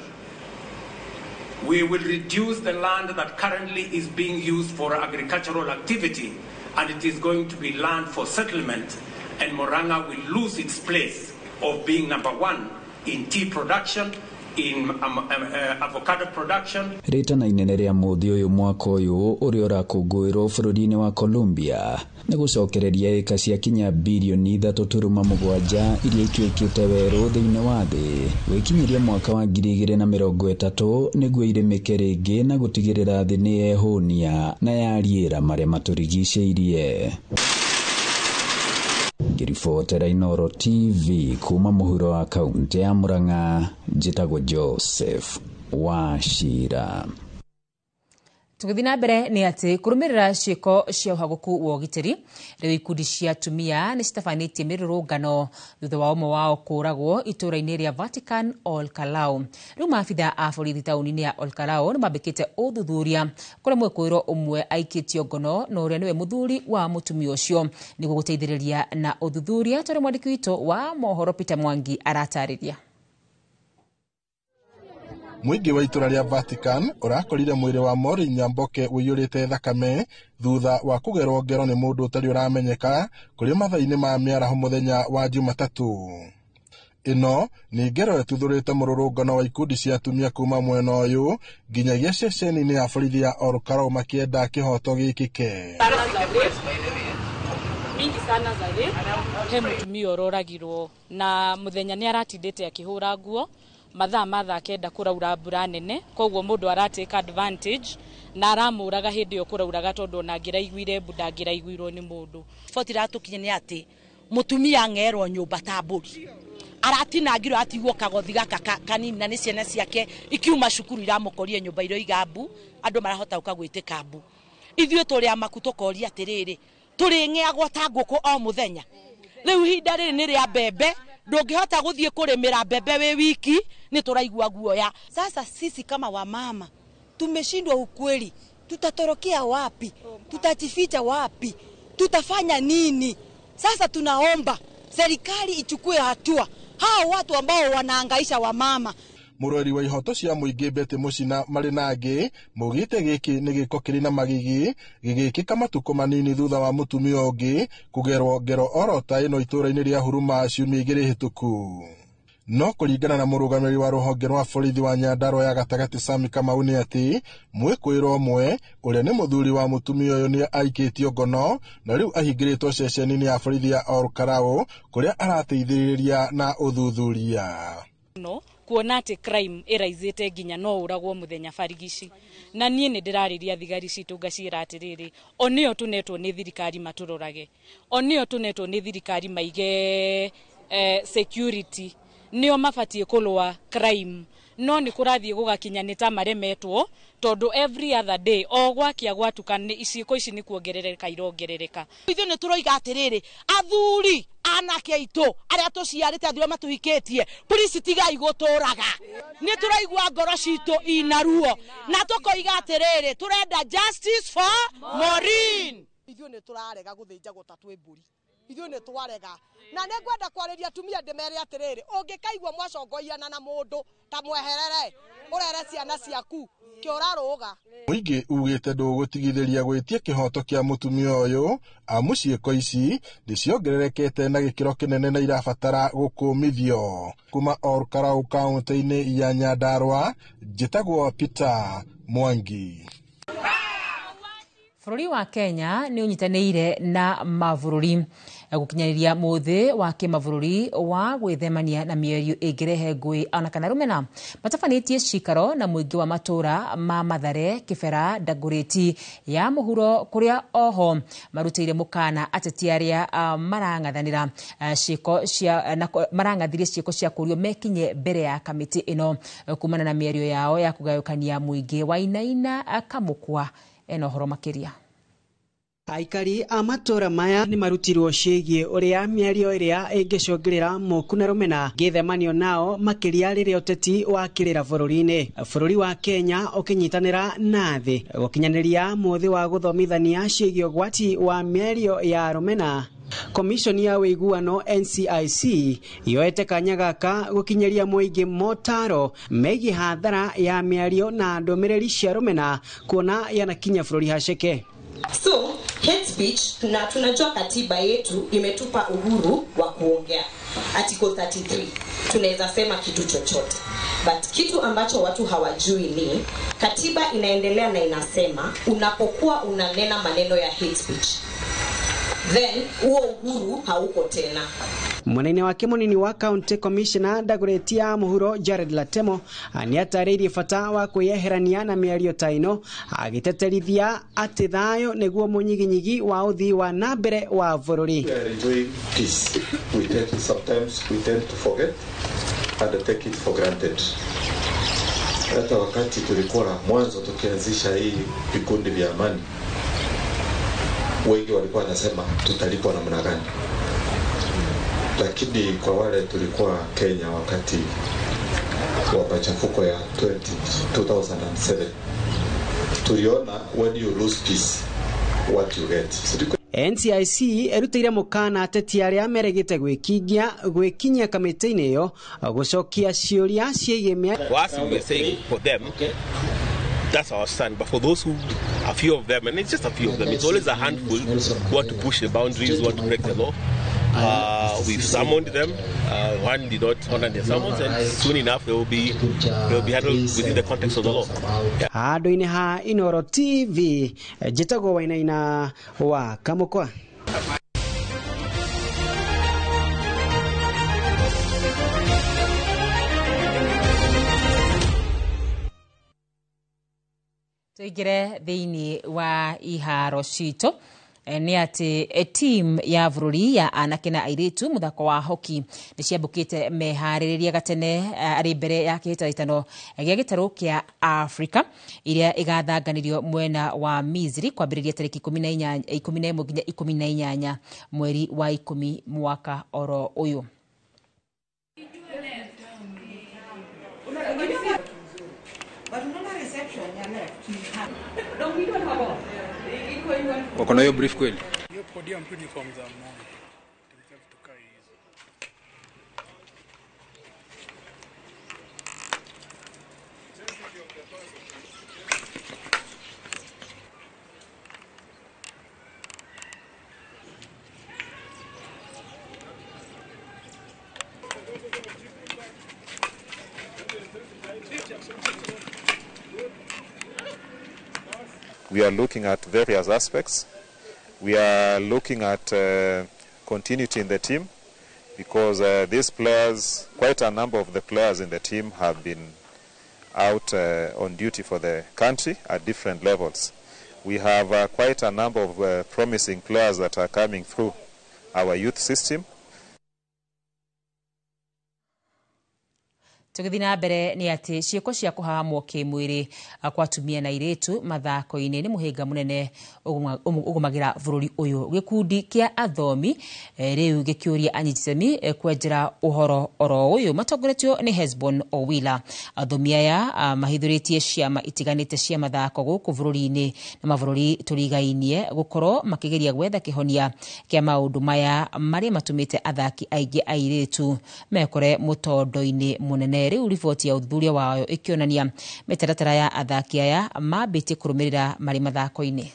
we will reduce the land that currently is being used for agricultural activity, and it is going to be land for settlement, and Murang'a will lose its place of being number one in tea production, in avocado production. Rĩtana inene rĩa mũthĩ ũyũ mwaka ũyũ ũrĩa ũrakũngũĩrwo bũrũri-inĩ wa Colombia nĩ gũcokereria ĩka cia kinya birioni 3.7 iria ituĩkĩte werũ thĩinĩ wa thĩ gwĩkinyĩria mwaka wa 2030 nĩguo irĩmĩke rĩngĩ na gũtigĩrĩra thĩ nĩ yehũnia na yariĩra marĩa matũrigicĩirie. Ngĩribotera Inooro TV kuma mũhuro wa kaunti ya Murang'a, njĩtagwo Joseph Wachira. Tũgĩthiĩ na mbere nĩ atĩ kũrũmĩrĩra ciĩko cia ũhagũku wa ũgitĩri, rĩu ikundi cia atumia nĩ citabanĩtie mĩrũrũngano thutha wa ũmwe wao kũũragwo itũũra-inĩ rĩa Vatican Ol Kalou. Rĩu maabitha a borithi taũni-inĩ ya Ol Kalou nĩ mambĩkĩte ũthuthuria kũrĩa mwĩkũĩrwo ũmwe aikĩtio ngono na ũrĩa nĩwe mũthuri wa mũtumia ũcio nĩguo gũteithĩrĩria na ũthuthuria, tondũ mwandĩki witũ wa mohoro Peter Mwangi aratarĩria. Mũingĩ wa itũra rĩa Vatican ũrakorire mwĩrĩ wa Maureen Nyamboke ũiyũrĩte thakame thutha wa kũgerwo ngero nĩ mũndũ ũtarĩ ũramenyeka kũrĩ mathaa-inĩ ma mĩaraho mũthenya wa Jumatatũ. Ĩno nĩ ngero ĩtuthũrĩte mũrũrũngano wa ikundi cia atumia kuma mwena ũyũ nginyagia ceceni-inĩ ya borithi ya Ol Kalou makĩenda kĩhoto gĩkĩke. Mingi sana za rape. He mũtumia ũroragirwo na mũthenya nĩ aratindĩte akĩhũra nguo mathaa ma thaa 9 kũraura mbura nene, koguo mũndũ aratake advantage na aramũraga hĩndĩ ĩyo kũrauraga tondũ ona angĩraiguire mbu ndangĩraiguirwo nĩ mũndũ. Boti iratũkinya nĩ atĩ mũtumia ang'erwo nyũmba ta mbũri, aratinangirwo atigwo kagothi gaka kanini na nĩ ciana ciake ikiuma cukuru iramũkorie nyũmba iroiga mbu, andũ marahota gũka gwĩtĩka mbu. Ithuĩ tũrĩ amaku tũkoria atĩrĩrĩ, tũrĩng'eagwo ta ngũkũ o mũthenya. Rĩu ihinda rĩrĩ nĩ rĩa mbembe, ndũngĩhota gũthiĩ kũrĩmĩra mbembe wĩ wiki, nĩ tũraigua guoya. Sasa sisi kama wamama tumeshindwa ukweli, tutatorokea wapi? Tutajificha wapi? Tutafanya nini? Sasa tunaomba serikali ichukue hatua hao watu ambao wanaangaisha wamama. Mũrori wa ihoto cia mũingĩ Betty Mũcina marĩ na angĩ maugĩte gĩkĩ nĩ gĩko kĩrĩ na magigi gĩgĩkĩka matukũ manini thutha wa mũtumia ũngĩ kũgerwo ngero oro ta ĩno itũũra-inĩ rĩa Huruma ciumia 2 hĩtũku. No kũringana na mũrũgamĩrĩri wa rũhonge rwa borithi wa Nyandarua ya gatagatĩ Sami Kamau nĩ atĩ mwĩkũĩrwo ũmwe ũrĩa nĩ mũthuri wa mũtumia ũyũ nĩ aikĩtio ngono na rĩu ahingĩrĩtwo ceceni-inĩ ya borithi ya Olkalau kũrĩa arateithĩrĩria na ũthuthuria. No kuona atĩ crime ĩraizĩte nginya no ũragwo mũthenya barigici, na niĩ nĩ ndĩrarĩria thigari citũ ngaciĩra atĩrĩrĩ, o nĩo tũnetwo nĩ thirikari matũrorage, o nĩo tũnetwo nĩ thirikari maige security, nĩo mabatiĩ kũrũa crime, no nĩ kũrathiĩ gũgakinya nĩ ta maremetwo tondũ every other day o gwakia gwatuka nĩ ciĩko ici nĩ kuongerereka irongerereka. Ithuĩ nĩ tũroiga atĩrĩrĩ, athuri anake aitũ arĩa tũciarĩte, athuri matuhikĩtie, please tigai gũtũraga. Nĩ tũraigua ngoro citũ ina ruo na tũkoiga atĩrĩrĩ, tũrenda justice for Maureen. Ithuĩ nĩ tũrarega gũthĩnjagwo ta twĩ mbũri, ithuĩ nĩ twarega. Na nĩ ngwenda kwarĩria atumia ndĩmere atĩrĩrĩ, ũngĩkaigua mwacongoiana na mũndũ ta mweherere, ũrere ciana ciaku kĩũrarũga. Mũingĩ ugĩte ndũgũtigithĩria gwĩtia kĩhoto kĩa mũtumia ũyũ amu ciĩko ici nĩciongererekete na gĩkĩro kĩnene na irabatara gũkũmithio. Kuma Olkalau kaunti-inĩ ya Nyandarua, njĩtagwo Peter Mwangi. Bũrũri wa Kenya nĩ ũnyitanĩire na mabũrũri gũkinyanĩria mũthĩ wa kĩmabũrũri wa gwĩthemania na mĩario ĩngĩrehe ngũĩ ona kana rũmena. Matabanĩtie cikaro na mũingĩ wa matũra ma Mathare, Kĩbera, Dagoretti ya mũhuro kũrĩa oho marutĩire mũkana ateti arĩa marang'athanĩra ciĩko cia marang'athirie ciĩko cia kũrio mekinye mbere ya kamĩtĩ ĩno kumana na mĩario yao ya kũgayũkania mũingĩ. Wainaina Kamũkwa ena ũhoro makĩria. Aikari a matũra maya nĩ marutirwo ciĩgiĩ ũrĩa mĩario ĩrĩa ĩngĩcũngĩrĩra moku na rũmena ngĩthemanio nao makĩria rĩrĩa ũteti wakĩrĩra bũrũri-inĩ. Bũrũri wa Kenya ũkĩnyitanĩra na thĩ gũkinyanĩria mũthĩ wa gũthomithania ciĩgiĩ ũgwati wa mĩario ya rũmena. Komishoni ya ũiguano NCIC yoete kanya gaka gũkinyĩria mũingĩ motaro megiĩ hathara ya mĩario na ndũmĩrĩri cia rũmena kuona yanakinya bũrũri haceke. So, hate speech, na tunajua katiba yetu imetupa uhuru wa kuongea. Article 33, tunaweza sema kitu chochote. But kitu ambacho watu hawajui ni katiba inaendelea na inasema unapokuwa unanena maneno ya hate speech, then huo uhuru hauko tena. Mwena-inĩ wake mũnini wa County Commissioner Dagoretti ya mũhuro Jared Latemo nĩatarĩirie bata wa kwĩyeherania na mĩario ta ĩno, agĩteterithia atĩ thayũ nĩguo mũnyiginyigi wa ũthii wa na mbere wa bũrũri. We are enjoying peace. Sometimes we tend to forget and take it for granted. Hata wakati tulikuwa mwanzo tukianzisha hii vikundi vya amani, wengi walikuwa wanasema tutalipwa namna gani. Lakini kwa wale tulikuwa Kenya wakati wa machafuko ya 2007, tuliona when you lose peace what you get. NCIC erutĩire mũkana ateti arĩa meregete gwĩkinyia kamĩtĩ-inĩ ĩyo gũcokia ciũria ciĩgiĩ mĩario. For us, we are saying for them, that's our stand. But for those who, a few of them, and it's just a few of them, it's always a handful who want to push the boundaries, who want to break the law. We've summoned them. One did not honor their summons, and soon enough they will be handled within the context of the law. Handũ-inĩ ha Inoro TV, njĩtagwo Wainaina wa Kamũkwa. Tuingire thĩinĩ wa iharo citũ nĩ atĩ team ya bũrũri ya anake na airĩtu mũthako wa hockey nĩ ciambũkĩte meharĩrĩria gatene arĩ mbere ya kĩhĩtahĩtano gĩa gĩtarũ kĩa Africa iria ĩgathanganĩrio mwena wa Misri kwambĩrĩria tarĩki 11 nginya 18 mweri wa 10 mwaka oro ũyũ. Wako na hiyo brief kweli? Hiyo podium tu ni form za mmoja. We are looking at various aspects. We are looking at continuity in the team because these players, quite a number of the players in the team have been out on duty for the country at different levels. We have quite a number of promising players that are coming through our youth system. Tũgĩthiĩ na mbere nĩ atĩ ciĩko cia kũhahamwo kĩmwĩrĩ kwa atumia na airĩtu mathako-inĩ nĩ mũhĩnga mũnene ũgũmagĩra bũrũri ũyũ. Gĩkundi kĩa athomi rĩu gĩkĩũria anyiti itemi kwenjera ũhoro oro ũyũ matongoretio nĩ Hesbon Owila. Athomi aya mahithũrĩtie ciama itiganĩte cia mathako gũkũ bũrũri-inĩ na mabũrũri tũrigainie gũkorwo makĩgeria gwetha kĩhonia kĩa maũndũ maya marĩa matũmĩte athaki aingĩ airĩtu mekore mũtondo-inĩ mũnene. Rĩu riboti ya ũthuthuria wayo ĩkĩonania mĩtaratara ya athaki aya mambĩtie kũrũmĩrĩra marĩ mathako-inĩ.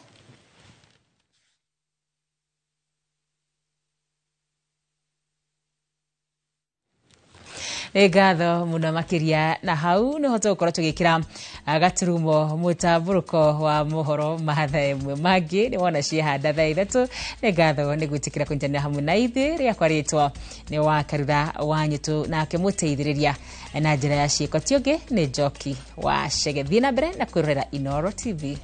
Nĩ ngatho mũno makĩria, na hau nĩho tũgũkorwo tũgĩkĩra gaturumo mũtambũrũko wa mohoro ma thaa ĩmwe. Mangĩ nĩ wona ciehanda thaa 3. Nĩ ngatho nĩ gwĩtĩkĩra kũnyitanĩra hamwe na ithuĩ. Rĩakwa rĩtwa nĩ wa Karura wa Nyũtũ, nake mũteithĩrĩria na njĩra ya ciĩko ti ũngĩ nĩ Njoki wa Chege. Thiĩ na mbere na kwĩrorera Inooro TV.